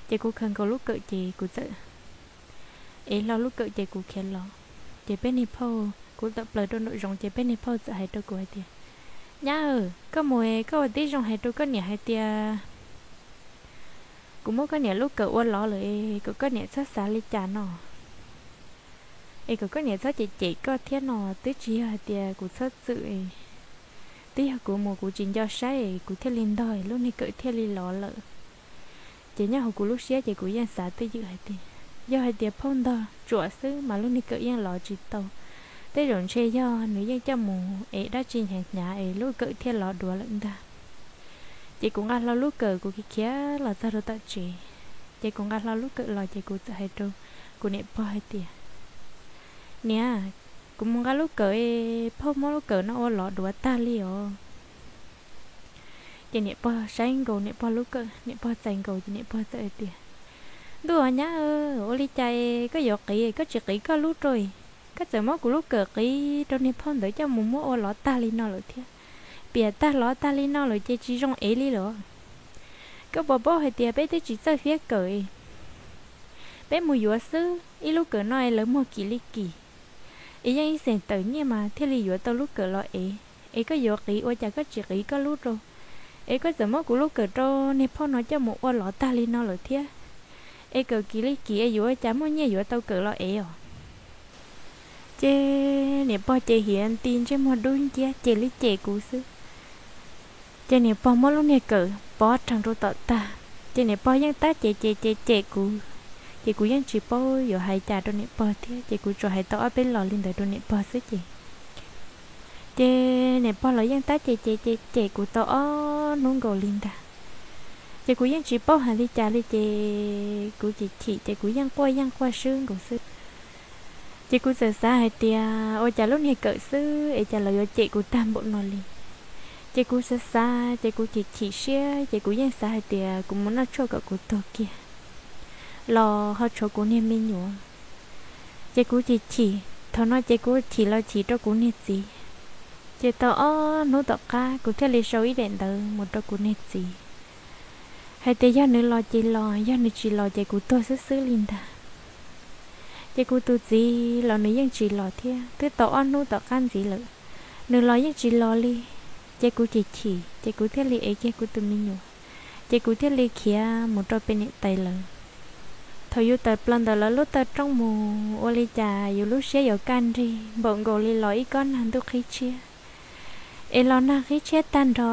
Ces kuv khaws nkaus lub kawm ces kuv txawm ev hlo lub kawm ces kuv khiav los. Ces peb niag phauj, kuv tawm plaws rau nraum zoov ces peb niag phauj txawm hais rau kuv hais tias, Nyab, koj mus es koj ua tib zoo hais rau koj niam hais tias kuv muab koj niam lub kawm ua lov lawm es kom koj niam txhob xav li cas no, es kom koj niam txhob cem cem koj thiab no, twb tsis yog hais tias kuv txhob txwm, twb yog kuv mus kuv tsis nco saib kuv thiaj li ntog lub niag kawm thiaj li lov lawm. Ces nyob hauv kuv lub siab ces kuv yeej xav twj ywm hais tias, yog hais tias phauj ntog tsuam xwb mas lub niag kawm yeej lov tsis tau. Tej zaum ntshe yog nws yeej coj mus es dab tsi hnyav hnyav es lub kawm thiaj lov duav lawm ntag. Ces kuv nqa hlo lub kawm kuv khiav khiav los txog rau tom tsev. Ces kuv nqa hlo lub kawm los ces kuv txawm hais rau kuv niam pog hais tias, Niam, kuv mus nqa lub kawm es phauj muab lub kawm no ua lov duav tag li os. Ces niam pog saib nkaus niam pog lub kawm, niam pog txais nkaus ces niam pog txawm hais tias, Ntuj os nyab, ua li cas es koj yuav qiv koj tsis qiv koj lub rau? Koj txawm muab kuv lub kawm qiv rau niag phauj ntawd coj mus muab ua lov tag li no lawm thiab, piam tag lov tag li no lawm ces tsis zoo ev li lawm. Koj puas paub hais tias peb twb tsis txawj fiab kawm, peb mus yuav xwb, ib lub kawm no es lawv muag kim li kim, es yeej ib xeem tawm nyiaj mas thiaj li yuav tau lub kawm los ev. Es koj yuav qiv ua cas koj tsis qiv koj lub rau? Es koj txawm muab kuv lub kawm rau niag phauj no coj mus ua lov tag li no lawm thiab, es kawm kim li kim es yuav ua cas muaj nyiaj yuav tau kawm los ev os? Ces niam pog ces hiav nti ntsej muag dub nciab ces li cem kuv xwb. Ces niam pog muab lub niag kawm pov rhees rau tom tag, ces niam pog yeej tab cem cem cem cem kuv, ces kuv yeej tsis paub yuav hais cas rau niam pog thiab, ces kuv tsuas hais tau ob peb los li ntawd rau niam pog xwb ces, ces niam pog los yeej tab cem cem cem cem kuv tau ob hnub nkaus li ntag. Ces kuv yeej tsis paub hais li cas li ces kuv chim chim ces kuv yeej quaj yeej quaj swb nkaus xwb. Ces kuv txawm xav hais tias ua cas lub niag kawm xwb es cas lawv yuav cem kuv tag npaum no li. Ces kuv xav xav ces kuv chim chim siab ces kuv yeej xav hais tias kuv mus noj tshuaj kom kuv tuag kiag. los ho tshuav kuv niag me nyuam. Ces kuv chim chim, thaum no ces kuv chim los chim rau kuv niag txiv. Ces tau ob hnub tom qab kuv thiaj li sau ib daim ntawv mus rau kuv niag txiv hais tias yog nws los ces los, yog nws tsis los ces kuv tuag xwb xwb li ntag. Ces kuv tus txiv los nws yeej tsis los thiab, twb tau ob hnub tom qab ntxiv lawm, nws los yeej tsis los li. Ces kuv chim chim, ces kuv thiaj li ev kiag kuv tus me nyuam, ces kuv thiaj li khiav mus rau pem niam tais lawv. Thaum yus tawm plaws ntawm lawv lub taw roob mus, ua li cas yus lub siab yuav kaj nrig npaum nkaus li los ib kob nag ntuj qhib tshiab, es los nag qhib tshiab tag nrho,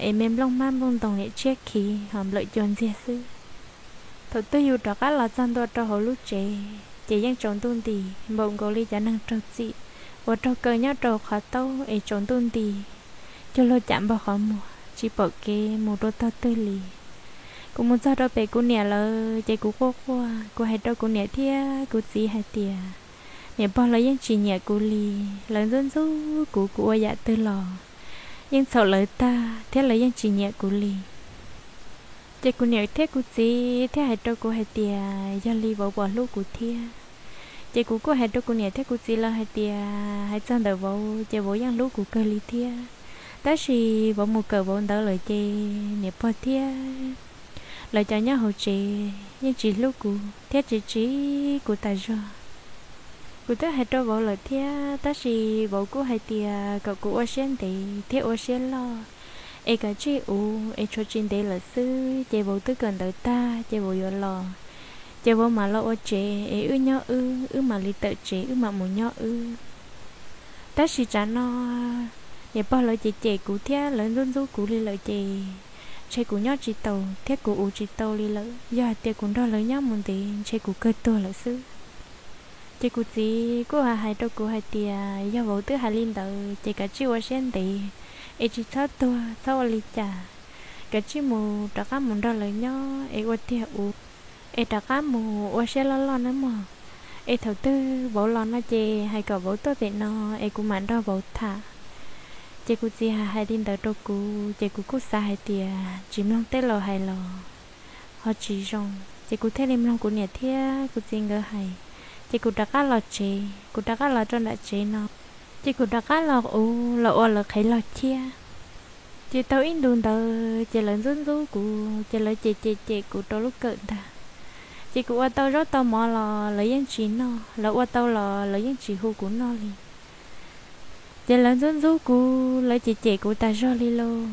es me nplooj hmab nplooj ntoos niam tshiab khiv ho nplawm cua ntxiag xwb. Thaum twg yus rov qab los txog ntua rau hauv lub tsev, ces yeej tsaus ntuj nti npaum nkaus li cov neeg raug txim uas raug kaw nyob rau qhov taub es tsaus ntuj nti cuag luag cam npog qhov muag tsis pom kev mus rau tog twg li. Kuv mus txog rau pem kuv niam lawv ces kuv quaj quaj, kuv hais rau kuv niam thiab kuv txiv hais tias niam pog lawv yeej tsis nyiam kuv li, lawv ntxub ntxub kuv, kuv ua yam twg los yeej txhaum lawv tag thiab lawv yeej tsis nyiam kuv li. Ces kuv niam thiab kuv txiv thiaj hais rau kuv hais tias yog li vauv puas hlub kuv thiab. Ces kuv kuj hais rau kuv niam thiab kuv txiv lawv hais tias hais txog ntawm vauv ces vauv yeej hlub kuv kawg li thiab, tab sis vauv mus kawm vauv ntawv lawm ces niam pog thiab lawv cov nyob hauv tsev yeej tsis hlub kuv thiab tsis tsim kuv tas zog. Kuv twb hais rau vauv lawm thiab, tab sis vauv kuj hais tias kom kuv ua siab ntev thiab ua siab loj, es kav tsij ua, es tshuav tsis ntev lawm xwb ces vauv twb kawm ntawv tag ces vauv yuav los, ces vauv mam los ua tsev es wb nyob wb, wb mam li tawm tsev wb mam mus nyob wb. Tab sis tsam no niam pog lawv cem cem kuv thiab lawv ntxub ntxub kuv li lawm ces ntshe kuv nyob tsis tau thiab kuv ua tsis tau li lawm. Yog hais tias kuv nrog lawv nyob mus ntev ntshe kuv kawg tuag lawm xwb. Ces kuv txiv kuj hais hais rau kuv hais tias yog vauv twb hais li ntawd ces kav tsij ua siab ntev, es tsis txhob tuag txhob ua li cas, kav tsij mus rov qab mus nrog lawv nyob es ua tiag ua, es rov qab mus ua siab loj loj nawb mog. Es thaum twg vauv los no ces hais kom vauv tuaj pem no es kuv mam nrog vauv tham. Ces kuv txiv hais hais li ntawd rau kuv ces kuv kuj xav hais tias tsis mloog tej laus hais los ho tsis zoo, ces kuv thiaj li mloog kuv niam thiab kuv txiv nkawd hais. Ces kuv rov qab los tsev, kuv rov qab los rau nram tsev no, ces kuv rov qab los ua, los ua lawv qhev log thiab. Ces tau ib ntus ntawd ces lawv ntxub ntxub kuv, ces lawv cem cem cem kuv rau lub kawm ntag. Ces kuv ua tau zaub tau mov los lawv yeej tsis noj, lawv ua tau los lawv yeej tsis hu kuv noj li. Ces lawv ntxub ntxub kuv, lawv cem cem kuv tas zog li lauj.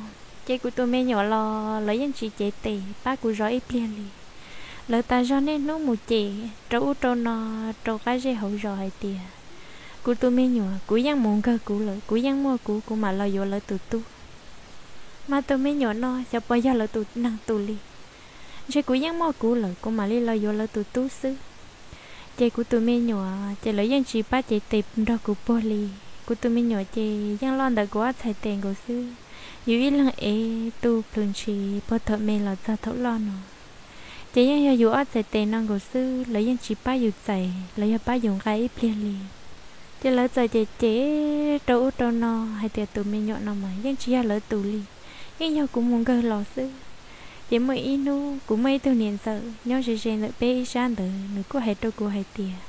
Ces kuv tus me nyuam los lawv yeej tsis cev tes pab kuv zov ib pliag li. Lawv tas zog niaj hnub mus cem rau ub rau no, rau qab zej hauv zos hais tias kuv tus me nyuam, kuv yeej mus nkawg kuv lawm, kuv yeej muaj kuv, kuv mam los yuav lawv tus tub. Mas tus me nyuam no xyov puas yog lawv tus neeg tus li. Ntshe kuv yeej muaj kuv lawm, kuv mam li los yuav lawv tus tub xwb. Ces kuv tus me nyuam ces lawv yeej tsis pab cev tes nrog kuv puag li. Kuv tus me nyuam ces yeej loj ntawm kuv ob txhais tes nkaus xwb. Yus ib leeg ev tu plhws ntshis puag thaum me los txog thaum loj no, ces yeej yog yus ob txhais tes no nkaus xwb, lawv yeej tsis pab yus txais los yog pab yus nqa ib pliag li. Ces lawv txawm cem cem rau ub rau no hais tias tus me nyuam no mas yeej tsis yog lawv tus li, yeej yog kuv mus nkawg los xwb. Ces muaj ib hnub kuv muaj ib tug niam ntxawm nyob ze ze ntawm peb ib sab ntawd, nws kuj hais rau kuv hais tias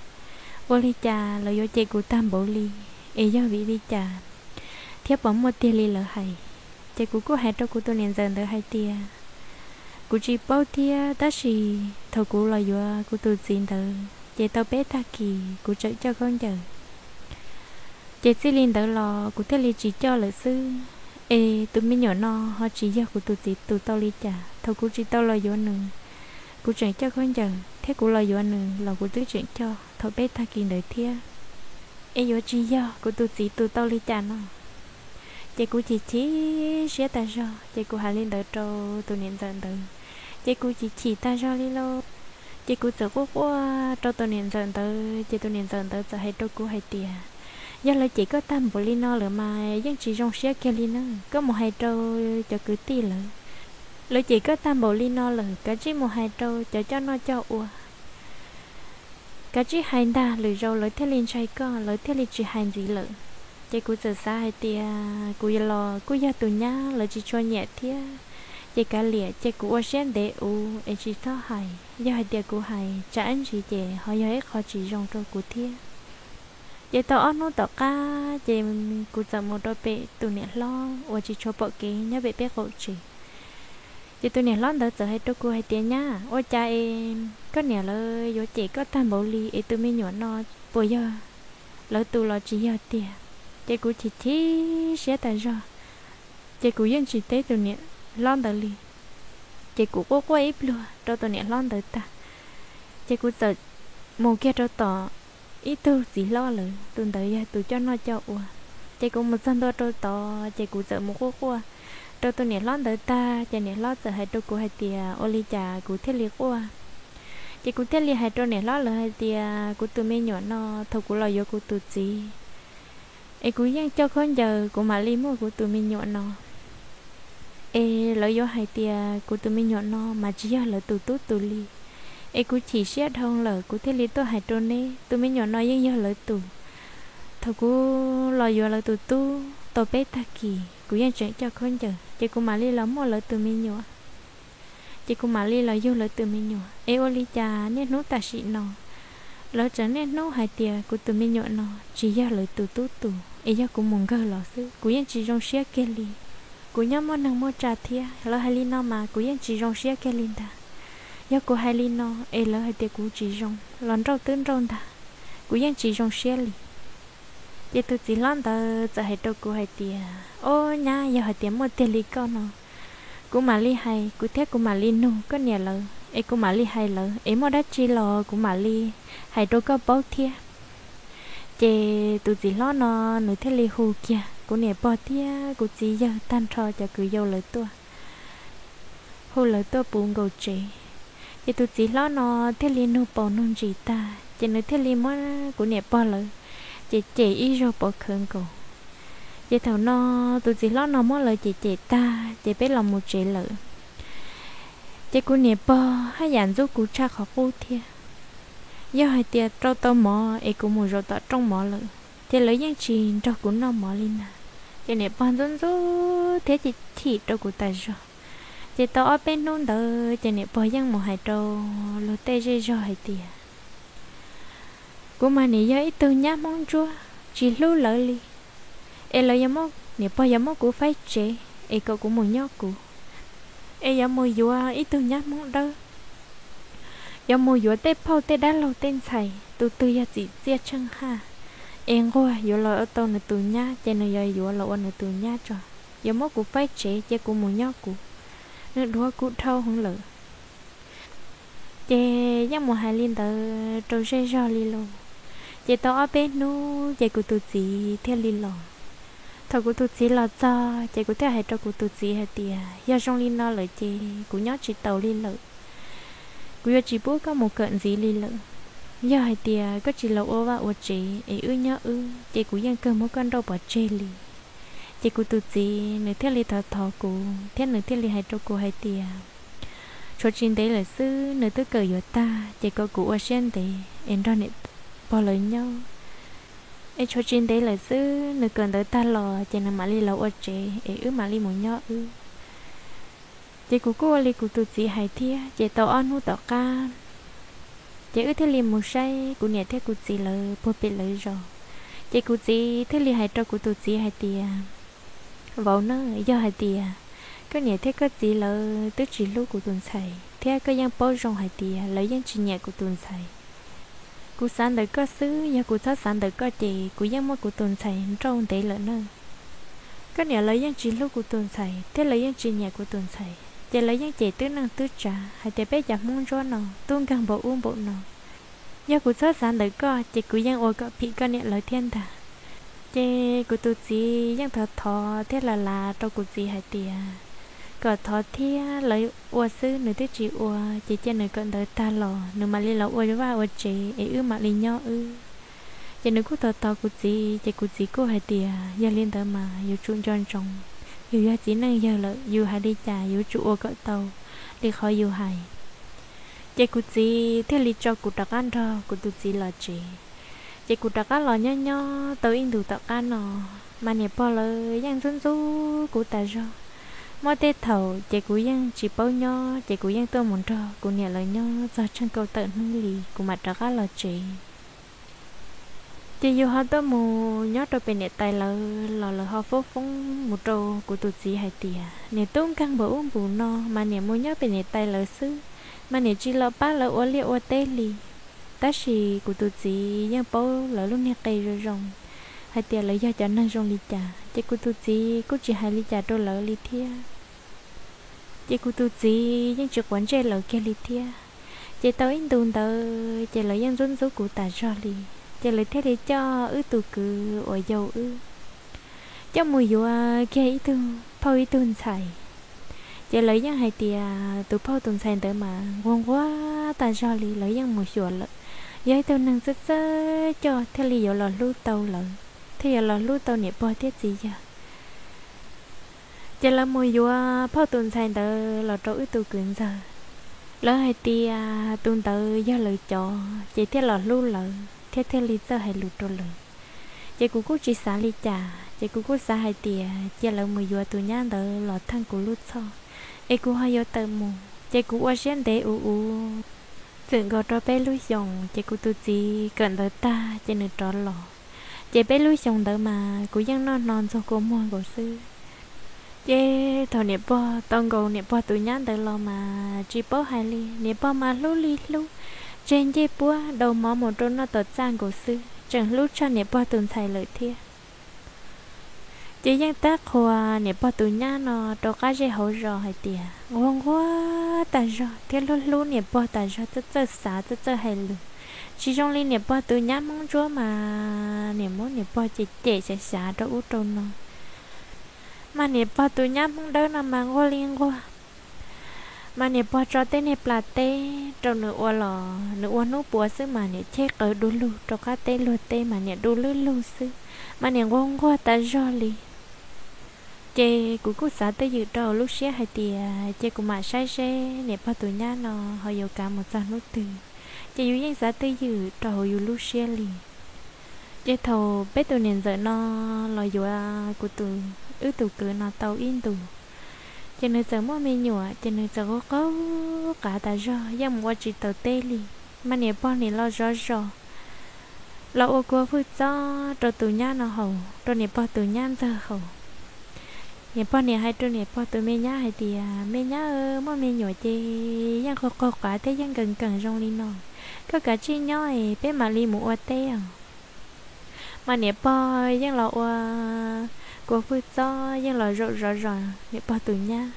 ua li cas lawv yuav cem kuv tag npaum li, es yog vim li cas thiab puas muaj tiag li lawv hais. Ces kuv kuj hais rau kuv tus niam ntxawm ntawd hais tias kuv tsis paub thiab, tab sis thaum kuv los yuav kuv tus txiv ntawd ces tau peb tag kis kuv tseem coj khaub ncaws. Ces txij li ntawd los kuv thiaj li tsis coj lawm xwb. Es tus me nyuam no ho tsis yog kuv tus txiv tus tau li cas, thaum kuv tsis tau los yuav nws, kuv tseem coj khaub ncaws, thiab kuv los yuav nws los kuv twb tseem coj thaum peb tag kis ntawd thiab. Es yuav tsis yog kuv tus txiv tus tau li cas no. Ces kuv chim chim siab tas zog, ces kuv hais li ntawd rau tus niam ntxawm ntawd, ces kuv chim chim tas zog li lauj. Ces kuv txawm quaj quaj rau tus niam ntxawm ntawd, ces tus niam ntxawm ntawd txawm hais rau kuv hais tias yog lawv cem koj tag npaum li no lawm mas yeej tsis zoo siab kiag li na, koj mus hais rau cov kwv tij lawv, lawv cem koj tag npaum li no lawm kav tsij mus hais rau cov coj noj coj ua, kav tsij hais ntag, lwm zaus lawv thiaj li ntshai koj, lawv thiaj li tsis hais ntxiv lawm. Ces kuv txawm xav hais tias kuv los kuj yog tus nyab lawv tsis tshua nyiam thiab, ces kav liam, ces kuv ua siab ntev ua es tsis txhob hais. Yog hais tias kuv hais tsam ib ntsis ces ho yog ib qho tsis zoo rau kuv thiab. Ces tau ob hnub tom qab ces kuv txawm mus rau pem tus niam hlob uas tsis tshua pom kev nyob pem peb qaum tsev. Ces tus niam hlob ntawd txawm hais rau kuv hais tias, Nyab, ua cas es koj niam lawv yuav cem koj tag npaum li es tus me nyuam no puas yog lawv tus los tsis yog tiag? Ces kuv chim chim siab tas zog, ces kuv yeej tsis teb tus niam hlob ntawd li. Ces kuv quaj quaj ib pluag rau tus niam hlob ntawd tag, ces kuv txawm mus kiag rau tom ib tug txiv hlob lawm, tus ntawd yog tus coj noj coj ua. Ces kuv mus txog ntua rau tod ces kuv txawm mus quaj quaj rau tus niam hlob ntawd tag, ces niam hlob txawm hais rau kuv hais tias, Ua li cas kuv thiaj li quaj? Ces kuv thiaj li hais rau niam hlob lawv hais tias, Kuv tus me nyuam no thaum kuv los yuav kuv tus txiv es kuv yeej coj khaub ncaws kuv mam li muaj kuv tus me nyuam no. Es lawv yuav hais tias kuv tus me nyuam no mas tsis yog lawv tus tub tus li. Es kuv chim siab dhau lawm, kuv thiaj li tuaj hais rau neb, tus me nyuam no yeej yog lawv tus. Thaum kuv los yuav lawv tus tub tau peb tag kis, kuv yeej tseem coj khaub ncaws, ces kuv mam li los muaj lawv tus me nyuam. Ces kuv mam li los yug lawv tus me nyuam. Es ua li cas niaj hnub tam sim no lawv tseem niaj hnub hais tias kuv tus me nyuam no tsis yog lawv tus tub tus, es yog kuv mus nkawg los xwb, kuv yeej tsis zoo siab kiag li. Kuv nyob muaj neeg muaj tsav thiab, lawv hais li no mas kuv yeej tsis zoo siab kiag li ntag. Yog kuv hais li no es lawv hais tias kuv tsis zoo los nrauj twb nrauj ntag, kuv yeej tsis zoo siab li. Ces tus txiv hlob ntawd txawm hais rau kuv hais tias, Ob nyab, yog hais tias muaj tiag li koj no, kuv mam li hais, kuv thiab kuv mam li nug koj niam lawv, es kuv mam li hais lawv, es muaj dab tsi los kuv mam li hais rau koj paub thiab. Ces tus txiv hlob no nws thiaj li hu kiag kuv niam pog thiab kuv txiv yawg tag nrho cov kwv yau lawv tuaj, hu lawv tuaj puv nkaus tsev. Ces tus txiv hlob no thiaj li nug paus nug ntsis tag, ces nws thiaj li muab kuv niam pog lawv ces cem ib zaug pov khawv nkaus. Ces thaum no tus txiv hlob no muab lawv cem cem tag, ces peb los mus tsev lawm. Ces kuv niam pog haj yam ntxub kuv tshaj qhov qub thiab. Yog hais tias rau tau mov es kuv mus zaum tom rooj mov lawm, ces lawv yeej tsis nrog kuv noj mov li na. Ces niam pog ntxub ntxub thiab ces chim rau kuv tas zog. Ces tau ob peb hnub ntawd ces niam pog yeej mus hais rau luag tej zej zog hais tias, Kuv mas nim yog ib tug nyab Hmoob Ntsuab tsis hlub lawv li, es lawv, niam pog yuav muab kuv faib tsev es kom kuv mus nyob kuv, es yuav mus yuav ib tug nyab Hmoob Dawb, yuav mus yuav tej phauj tej dab laug tej ntxhais tus twg yog txim txiaj tsheej haj, es nquag yuav los ua tau nws tus nyab ces nws yuav yuav los ua nws tus nyab tso, yuav muab kuv faib tsev cia kuv mus nyob kuv, nws dhuav kuv dhau heev lawm. Ces yeej mus hais li ntawd rau zej zog li lauj. Ces tau ob peb hnub ces kuv tus txiv thiaj li los. Thaum kuv tus txiv los txog ces kuv thiaj hais rau kuv tus txiv hais tias, Yog zoo li no lawm ces kuv nyob tsis taus li lawm, kuv yuav tsis pub koj mus kawm ntxiv li lawm. Yog hais tias koj tsis los ua vaj ua tsev es wb nyob wb ces kuv yeej kawg muab koj nrauj pov tseg li. Ces kuv tus txiv nws thiaj li thov thov kuv thiab nws thiaj li hais rau kuv hais tias, tshuav tsis ntev lawm xwb nws twb kawm yuav tag ces kom kuv ua siab ntev es nrog niam pog lawv nyob. Es tshuav tsis ntev lawm xwb nws kawm ntawv tag los ces nws mam li los ua tsev es wb mam li mus nyob wb. Ces kuv kuj ua li kuv tus txiv hais thiab, ces tau ob hnub tom qab ces wb thiaj li mus saib kuv niam thiab kuv txiv lawv puag pem lawv zos. Ces kuv txiv thiaj li hais rau kuv tus txiv hais tias, Vauv na, yog hais tias koj niam thiab koj txiv lawv twb tsis hlub kuv tus ntxhais thiab koj yeej paub zoo hais tias lawv yeej tsis nyiam kuv tus ntxhais. Kuv xav ntawm koj xwb, yog kuv txhob xav ntawm koj ces kuv yeej muab kuv tus ntxhais nrauj ntev lawm na. Koj niam lawv yeej tsis hlub kuv tus ntxhais thiab lawv yeej tsis nyiam kuv tus ntxhais, ces lawv yeej cem twb neej twb tsav hais tias peb cov Hmoob Ntsuab no tub nkeeg npaum ub npaum no. Yog kuv txhob xav ntawm koj ces kuv yeej ua kom phim koj niam lawv thiab ntag. Ces kuv tus txiv yeej thov thov thiab lav lav rau kuv txiv hais tias kom thov thiab lawv ua xwb nws twb tsis ua, ces cia nws kawm ntawv tag los nws mam li los ua vaj ua tsev es wb mam li nyob wb. Ces nws kuj thov thov kuv txiv, ces kuv txiv kuj hais tias yog li ntawd mas yuav tsum nco ntsoov, yus yog txiv neej yawg lawm yus hais li cas yuav tsum ua kom tau li qhov yus hais. Ces kuv txiv thiaj li tso kuv rov qab nrog kuv tus txiv los tsev. Ces kuv rov qab los nyob nyob tau ib ntus tom qab no, mas niam pog lawv yeej ntxub ntxub kuv tas zog. Muaj tej thaum ces kuv yeej tsis paub nyob, ces kuv yeej tuaj mus nrog kuv niam lawv nyob txog tsheej kaum tawm hnub li kuv mam rov qab los tsev. Ces yus ho tuaj mus nyob rau pem niam tais lawv los lawv ho foob foob mus rau kuv tus txiv hais tias niam tub nkeeg npaum ub npaum no mas niam mus nyob pem niam tais lawv xwb, mas niam tsis los pab lawv ua liaj ua teb li. Tab sis kuv tus txiv yeej paub lawv lub niag qe zoo zoo, hais tias lawv yog cov neeg zoo li cas, ces kuv tus txiv kuj tsis hais li cas rau lawv li thiab. Ces kuv tus txiv yeej tsis quav ntsej lawv kiag li thiab. Ces tau ib ntus ntawd ces lawv yeej ntxub ntxub kuv tas zog li. Ces lawv thiaj li coj wb tus kwv uas yau wb coj mus yuav kiag ib tug phauj ib tug ntxhais. Ces lawv yeej hais tias tus phauj tus ntxhais ntawd mas nquag nquag tas zog li, lawv yeej mus xyuas lawm, yog ib tug neeg txawj txawj coj thiaj li yuav los hlub tau lawv, thiaj yuav los hlub tau niam pog thiab txiv yawg. Ces lawv mus yuav phauj tus ntxhais ntawd los rau wb tus kwv ntxawg. Lawv hais tias tus ntawd yog lawv cov, ces thiaj los hlub lawv thiab thiaj li txawj hais lus rau lawv. Ces kuv kuj tsis xav li cas, ces kuv kuj xav hais tias cia lawv mus yuav tus nyab ntawd los theej kuv lub txhoj, es kuv ho yuav tawm mus. Ces kuv ua siab ntev ua ua txwm nkaus rau peb lub xyoos, ces kuv tus txiv kawm ntawv tag ces nws rov los. Ces peb lub xyoos ntawd mas kuv yeej noj hno ntxuag kua muag nkaus xwb. Ces thaum niam pog tau nkaus niam pog tus nyab ntawd los mas tsis paub hais li, niam pog mas hlub li hlub, tseg ncej puab daus mov mus rau noj tom txaj nkaus xwb, tseem hlub tshaj niam pog tus ntxhais lawm thiab. Ces yeej tab qhuas niam pog tus nyab no rau qab zej hauv zos hais tias nquag nquag tas zog thiab hlub hlub niam pog tas zog, txawj txawj xav txawj txawj hais lus. Tsis zoo li niam pog tus nyab Hmoob Ntsuab mas niam muab niam pog cem cem xyav xyav rau ub rau no. Mas niam pog tus nyab Hmoob Dawb no mas nquag li nquag. Mas niam pog tso tej niag plas teb rau nws ua los nws ua hnub puav xwb mas niam cheb qawv du lug rau qab teb luag teb mas niam du lwb lug xwb, mas niam nquag nquag tas zog li. Ces kuv kuj xav twj ywm rau hauv lub siab hais tias cia kuv mam saib seb niam pog tus nyab no ho yuav kav mus txog hnub twg. Ces yus yeej xav twj ywm rau hauv yus lub siab li. Ces thaum peb tus niam ntxawm no los yuav kuv tus, wb tus kwv no tau ib ntus, ces nws txawm muaj me nyuam, ces nws txawm qaug qaug qav tas zog yeej mus ua tsis tau teb li. Mas niam pog nim los zov zos, los ua kua fwj txob rau tus nyab no haus, rau niam pog tus nyab ntxawg haus. Niam pog nim hais rau niam pog tus me nyab hais tias, me nyab, muaj me nyuam ces yeej qaug qaug qav thiab yeej nkees nkees zoo li no, koj kav tsij nyob es peb mam li mus ua teb os. Mas niam pog yeej los ua kua fwj txob, yeej los zaum zov zos niam pog tus nyab,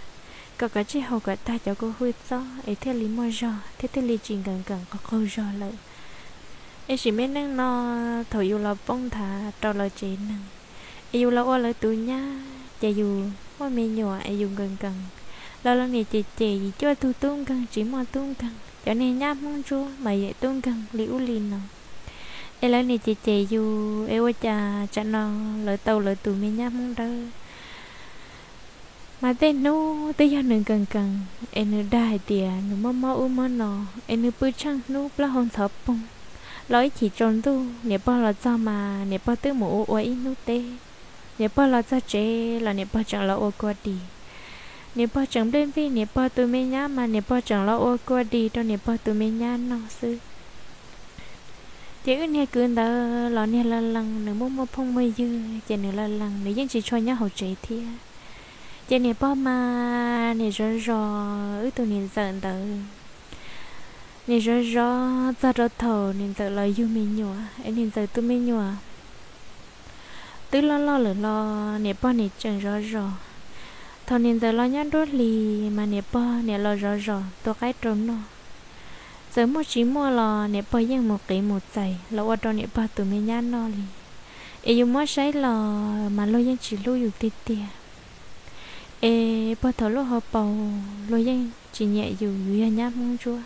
kom kav tsij haus kom tag cov kua fwj txob es thiaj li muaj zog thiab thiaj li tsis nkees nkees qaug qaug zog lawm. Es sim me neej no thaum yus los poob nthav rau lawv tsev neeg, es yus los ua lawv tus nyab, ces yus muaj me nyuam es yus nkees nkees, los lawv niam cem cem yim cuaj tug tub nkeeg tsis muaj tub nkeeg, cov niag nyab Hmoob Ntsuab mas yim tub nkeeg li ub li no. Es lawv niam cem cem yus, es ua cas tsam no lawv tau lawv tus me nyab Hmoob Dawb, mas tej hnub twb yog nws nkees nkees, es nws dag hais tias nws mob mob ub mob no, es nws pw tsheej hnub plaub hau ntxhov poog, los ib chim tsaus ntuj niam pog los txog mas niam pog twb mus ua ua ib hnub teb. Niam pog los txog tsev los niam pog tseem los ua kua dis. Niam pog tseem nplij nplij niam pog tus me nyab mas niam pog tseem los ua kua dis rau niam pog tus me nyab noj xwb. Ces wb niag kwv ntawd los niag laj lees, nws muaj muaj phooj muaj ywg, ces nws laj lees nws yeej tsis tshua nyob hauv tsev thiab. Ces niam pog mas niam zov zos wb tus niam ntxawm ntawd, niam zov zov txog rau thaum niam ntxawm los yug me nyuam, es niam ntxawm tus me nyuam twb loj loj lawm los niam pog niam tseem zov zos. Thaum niam ntxawm los nyob nruab hlis mas niam pog niam los zov zos tua qaib rau noj. Txawm muaj tsis muaj los niam pog yeej mus qiv mus txais los ua rau niam pog tus me nyab noj li. Es yus muab saib los mas luag yeej tsis hlub yus tiag tiag. Es puag thaum lub hauv paus luag yeej tsis nyiam yus, yus yog nyab Hmoob Ntsuab,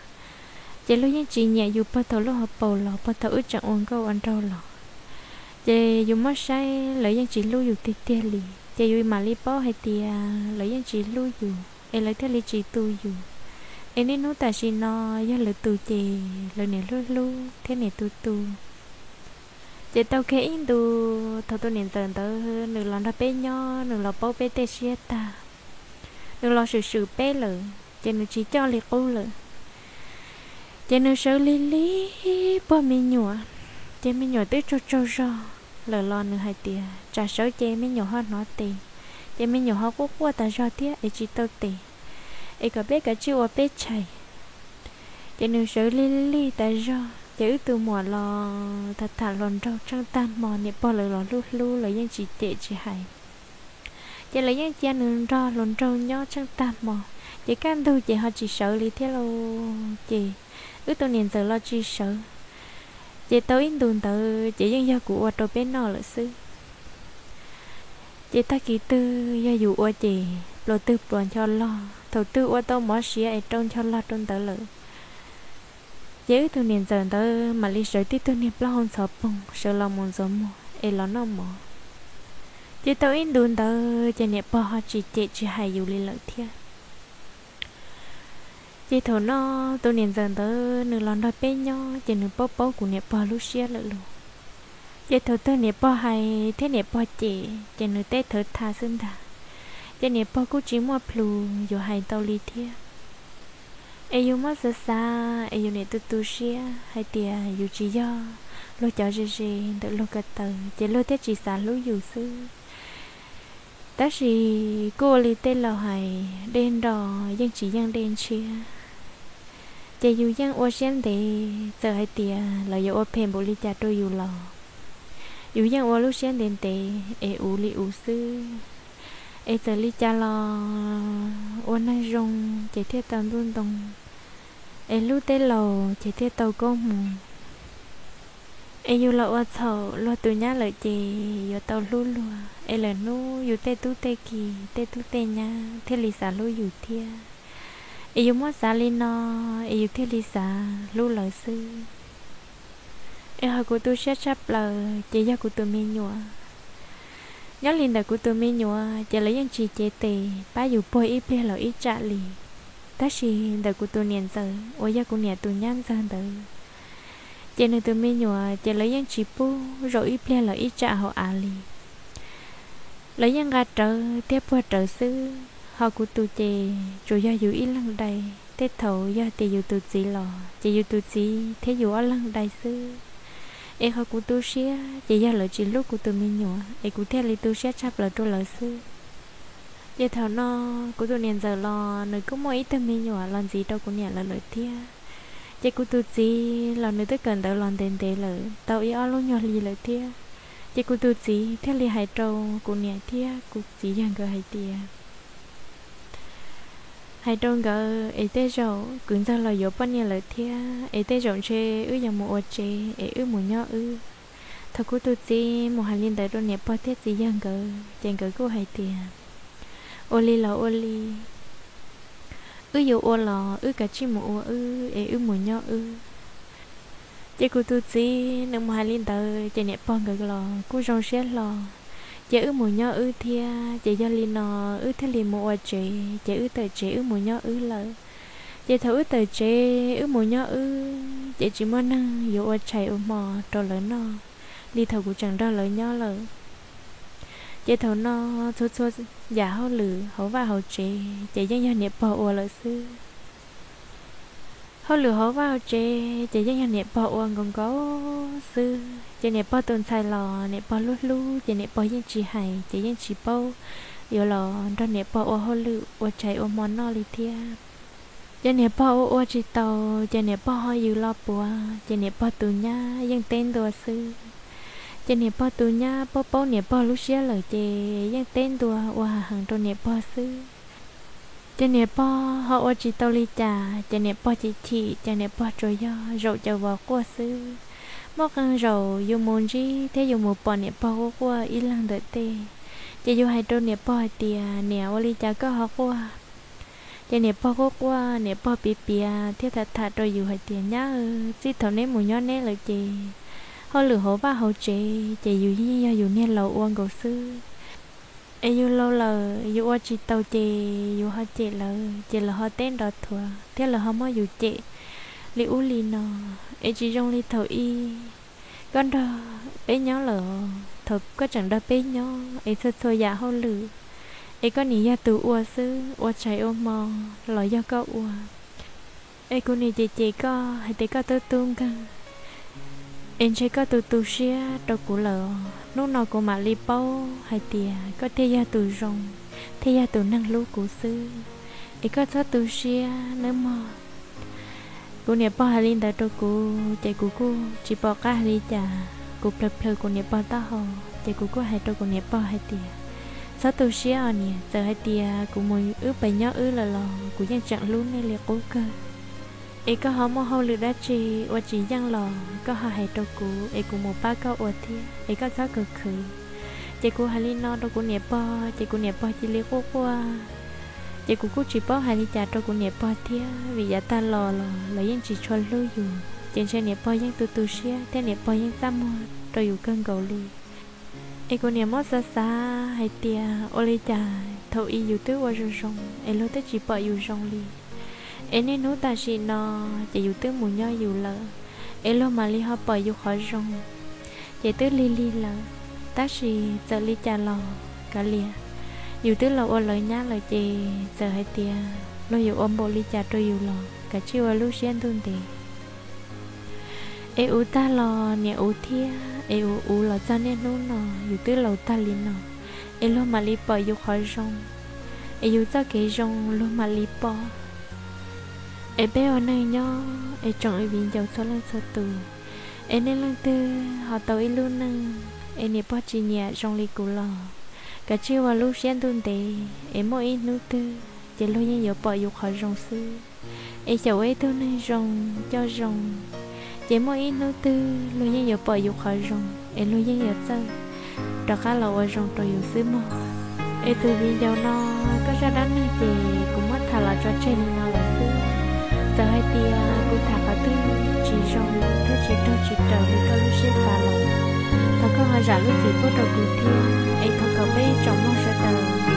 ces luag yeej tsis nyiam yus puag thaum lub hauv paus los puag thaum wb tseem ua nkauj ua nraug los. Ces yus muab saib lawv yeej tsis hlub yus tiag tiag li, ces yus mam li paub hais tias lawv yeej tsis hlub yus, es lawv thiaj li tsis tu yus. Es niaj hnub tam sim no yog lawv tu ces lawv niam hlub hlub thiab niam tu tu. Ces tau kiag ib ntus thaum tus niam ntxawm ntawd nws los nrog peb nyob, nws los paub peb tej siab tag, nws los swm swm peb lawm ces nws tsis coj li qub lawm. Ces nws sawv lig lig puag me nyuam, ces me nyuam twb tsaug tsaug zog lawm los nws hais tias tsam sawv ces me nyuam ho hnov tes, ces me nyuam ho quaj quaj tas zog thiab es tsis tau tes, es kom peb kav tsij ua peb tshais. Ces nws sawv lig lig tas zog ces wb tus muam los tham tham hluas nraug tsheej tag hmo, niam pog lawv los hlub hlub lawv yeej tsis cem tsis hais. Ces lawv yeej cia nws nrog hluas nraug nyob tsheej tag hmo, ces kaj ntug ces ho tsis sawv li thiab lauj. Ces wb tus niam ntxawm los tsis sawv. Ces tau ib ntus ntawd ces yeej yog kuv ua rau peb noj lawm xwb. Ces tag kis twg yog yus ua ces pluas twg pluas ncho log, thaum twg ua tau mov siav es rau ncho log rau ntawd lawm, ces wb tus niam ntxawm ntawd mam li sawv tib tug niag plaub hau ntxhov poog sawv los mus ntxuav muag es los noj mov. Ces tau ib ntus ntawd ces niam pog ho tsis cem tsis hais yus li lawm thiab. Ces thaum no tus niam ntxawm ntawd nws los nrog peb nyob ces nws paub paub kuv niam pog lub siab lawm lauj. Ces thaum twg niam pog hais thiab niam pog cem ces nws teb thawv tha xwb ntag. Ces niam pog kuj tsis muaj plhus yuav hais tau li thiab. Es yus muab xav xav es yus niam tu tu siab hais tias yus tsis yog luag cov ze ze ntawm luag ko taw ces luag thiaj tsis xav hlub yus xwb. Tab sis kuj ua li tej laus hais, dej nro yeej tsis yeej dej ntshiab. Ces yus yeej ua siab ntev, txawm hais tias lawv yuav ua phem npaum li cas rau yus los yus yeej ua lub siab ntev ntev es uv li uv xwb. Es txawm li cas los ua neeg zoo ces thiaj tau ntuj ntoo, es hlub tej laus ces thiaj tau koob hmoov. Es yus los ua txhaum luag tus nyab lawm ces yuav tau hlub luag, es lawm hnub yus tej tub tej ki, tej tub tej nyab thiaj li xav hlub yus thiab. Es yus muab xav li no, es yus thiaj li xav hlub lawv xwb. Es ho kuv tu siab tshaj plaws ces yog kuv tus me nyuam. Nyob li ntawm kuv tus me nyuam ces lawv yeej tsis cev tes pab yus puag ib pliag los ib tsam li. Tab sis ntawm kuv tus niam ntxawm uas yog kuv niam tus nyab ntxawg ntawd, ces nws tus me nyuam ces lawv yeej tsis pub zaum ib pliag los ib tsam hauv av li. Lawv yeej nqa rawv thiab puag rawv xwb, ho kuv tus ces tsuas yog yus ib leeg dai. Tej thaum yog tias yus tus txiv los ces yus tus txiv thiab yus ob leeg dai xwb. Es qhov kuv tu siab ces yog lawv tsis hlub kuv tus me nyuam es kuv thiaj li tu siab tshaj plaws rau lawv xwb. Ces thaum no kuv tus niam ntxawm los nws kuj muaj ib tug me nyuam los ntxiv rau kuv niam lawv lawm thiab. Ces kuv tus txiv los nws twb kawm ntawv los ntev ntev lawm tau ib ob lub nyuag hli lawm thiab. Ces kuv tus txiv thiaj li hais rau kuv niam thiab kuv txiv yawg nkawd hais tias, hais rau nkawd es tej zaum kwv ntxawg los yuav poj niam lawm thiab, es tej zaum ntshe wb yuav mus ua tsev es wb mus nyob wb. Thaum kuv tus txiv mus hais li ntawd rau niam pog thiab txiv yawg nkawd ces nkawd kuj hais tias, ua li los ua li, wb yuav ua los wb kav tsij mus ua wb es wb mus nyob wb. Ces kuv tus txiv nws mus hais li ntawd ces niam pog nkawd los kuj zoo siab hlo. Ces wb mus nyob wb thiab, ces yog li no wb thiaj li mus ua tsev, ces wb tawm tsev wb mus nyob wb lawm. Ces thaum wb tawm tsev wb mus nyob wb ces tsis muaj neeg yuav ua tshais ua hmo rau lawv noj li thaum kuv tseem nrog lawv nyob lawm. Ces thaum no txhua txhua yam hauj lwm hauv vaj hauv tsev ces yeej yog niam pog ua lawm xwb. Hauj lwm hauv vaj hauv tsev ces yeej yog niam pog ua nkaus nkaus xwb. Ces niam pog tus ntxhais los niam pog hlub hlub ces niam pog yeej tsis hais, ces yeej tsis paub yuav los nrog niam pog ua hauj lwm ua tshais ua hmo noj li thiab. Ces niam pog ua ua tsis tau, ces niam pog ho yws los puav, ces niam pog tus nyab yeej teb ntua xwb. Ces niam pog tus nyab paub paub niam pog lub siab lawm ces yeej teb ntua ua hav heev rau niam pog xwb. Ces niam pog ho ua tsis tau li cas, ces niam pog chim chim, ces niam pog tsuas yog zaum cov vov quaj xwb. Muaj qee zaum yus mus ntsib thiab yus mus pom niam pog quaj quaj ib leeg ntawm tej, ces yus hais rau niam pog hais tias, niam, ua li cas koj ho quaj? Ces niam pog quaj quaj, niam pog piav piav thiab tham tham rau yus hais tias, nyab, txij thaum neb mus nyob neb lawm ces hauj lwm hauv vaj hauv tsev ces yus yeej yog yus niag laus ua nkaus xwb. Es yus laus lawm yus ua tsis tau ces yus ho cem lawv, ces lawv ho teb nrov thuav thiab lawv ho muab yus cem li ub li no. Es tsis zoo li thaum ub koj nrog peb nyob lawm, thaum koj tseem nrog peb nyob es txhua txhua yam hauj lwm Es koj niam yog tus ua xwb, ua tshais ua hmo los yog koj ua. Es kuv niam cem cem koj hais tias koj tub tub nkeeg, es ntshe koj tu tu siab rau kuv lawm os. Hnub no kuv mam li paub hais tias koj thiaj yog tus zoo, thiaj yog tus neeg hlub kuv xwb. Es koj txhob tu siab nawb mog. Kuv niam pog hais li ntawd rau kuv ces kuv kuj tsis pom qab hais li cas, kuv plhawv plhawv kuv niam pog taub hau ces kuv kuj hais rau kuv niam pog hais tias, txhob tu siab os niam, txawm hais tias kuv mus wb pem nyob wb lawm los kuv yeej tseem hlub nej li qub kawg. Es koj ho muaj hauj lwm dab tsi ua tsis yeej los koj ho hais rau kuv es kuv mus pab koj ua thiab, es koj txhob khwv khwv. Ces kuv hais li no rau kuv niam pog ces kuv niam pog cia li quaj quaj. Ces kuv kuj tsis paub hais li cas rau kuv niam pog thiab, vim yav tag los los lawv yeej tsis tshua hlub yus, ces ntshe niam pog yeej tu tu siab thiab niam pog yeej txaj muag rau yus kawg nkaus li. Es kuv niam muab xav xav hais tias ua li cas thaum ub yus twb ua zoo zoo es luag twb tsis pom yus zoo li, es niaj hnub tam sim no ces yus twb mus nyob yus lawm, es luag mam li ho pom yus qhov zoo, ces twb lig lig lawm. Tab sis txawm li cas los kav liam, yus twb los ua lawv nyab lawm ces txawm hais tias luag yuav ua npaum li cas rau yus los kav tsij ua lub siab ntuj ntev. Es ua tag los niam ua thiab, es ua ua los txog niaj hnub no yus twb laus tag li no, es luag mam li pom yus qhov zoo, es yus txoj kev zoo luag mam li pom. Es peb ua neej nyob es tsoom viv ncaus txhua leej txhua tus, es nej leej twg ho tau ib lub neej es niam pog tsis nyiam zoo li kuv los, kav tsij ua lub siab ntuj ntev, es muaj ib hnub twg ces luag yeej yuav pom yus qhov zoo xwb. Es xyaum ua ib tug neeg zoo coj zoo, ces muaj ib hnub twg luag yeej yuav pom yus qhov zoo, es luag yeej yuav txawj rov qab los ua zoo rau yus xwb mog. Es tus viv ncaus no, koj zaj dab neeg ces kuv muab tham los tso tseg li no lawm xwb. Txawm hais tias kuv tham qhov twg tsis zoo thiab tsis raug tsis raws li koj lub siab xav los, thov koj ho zam lub txim pub rau kuv thiab, es thov kom peb ib tsoom mloog sawv daws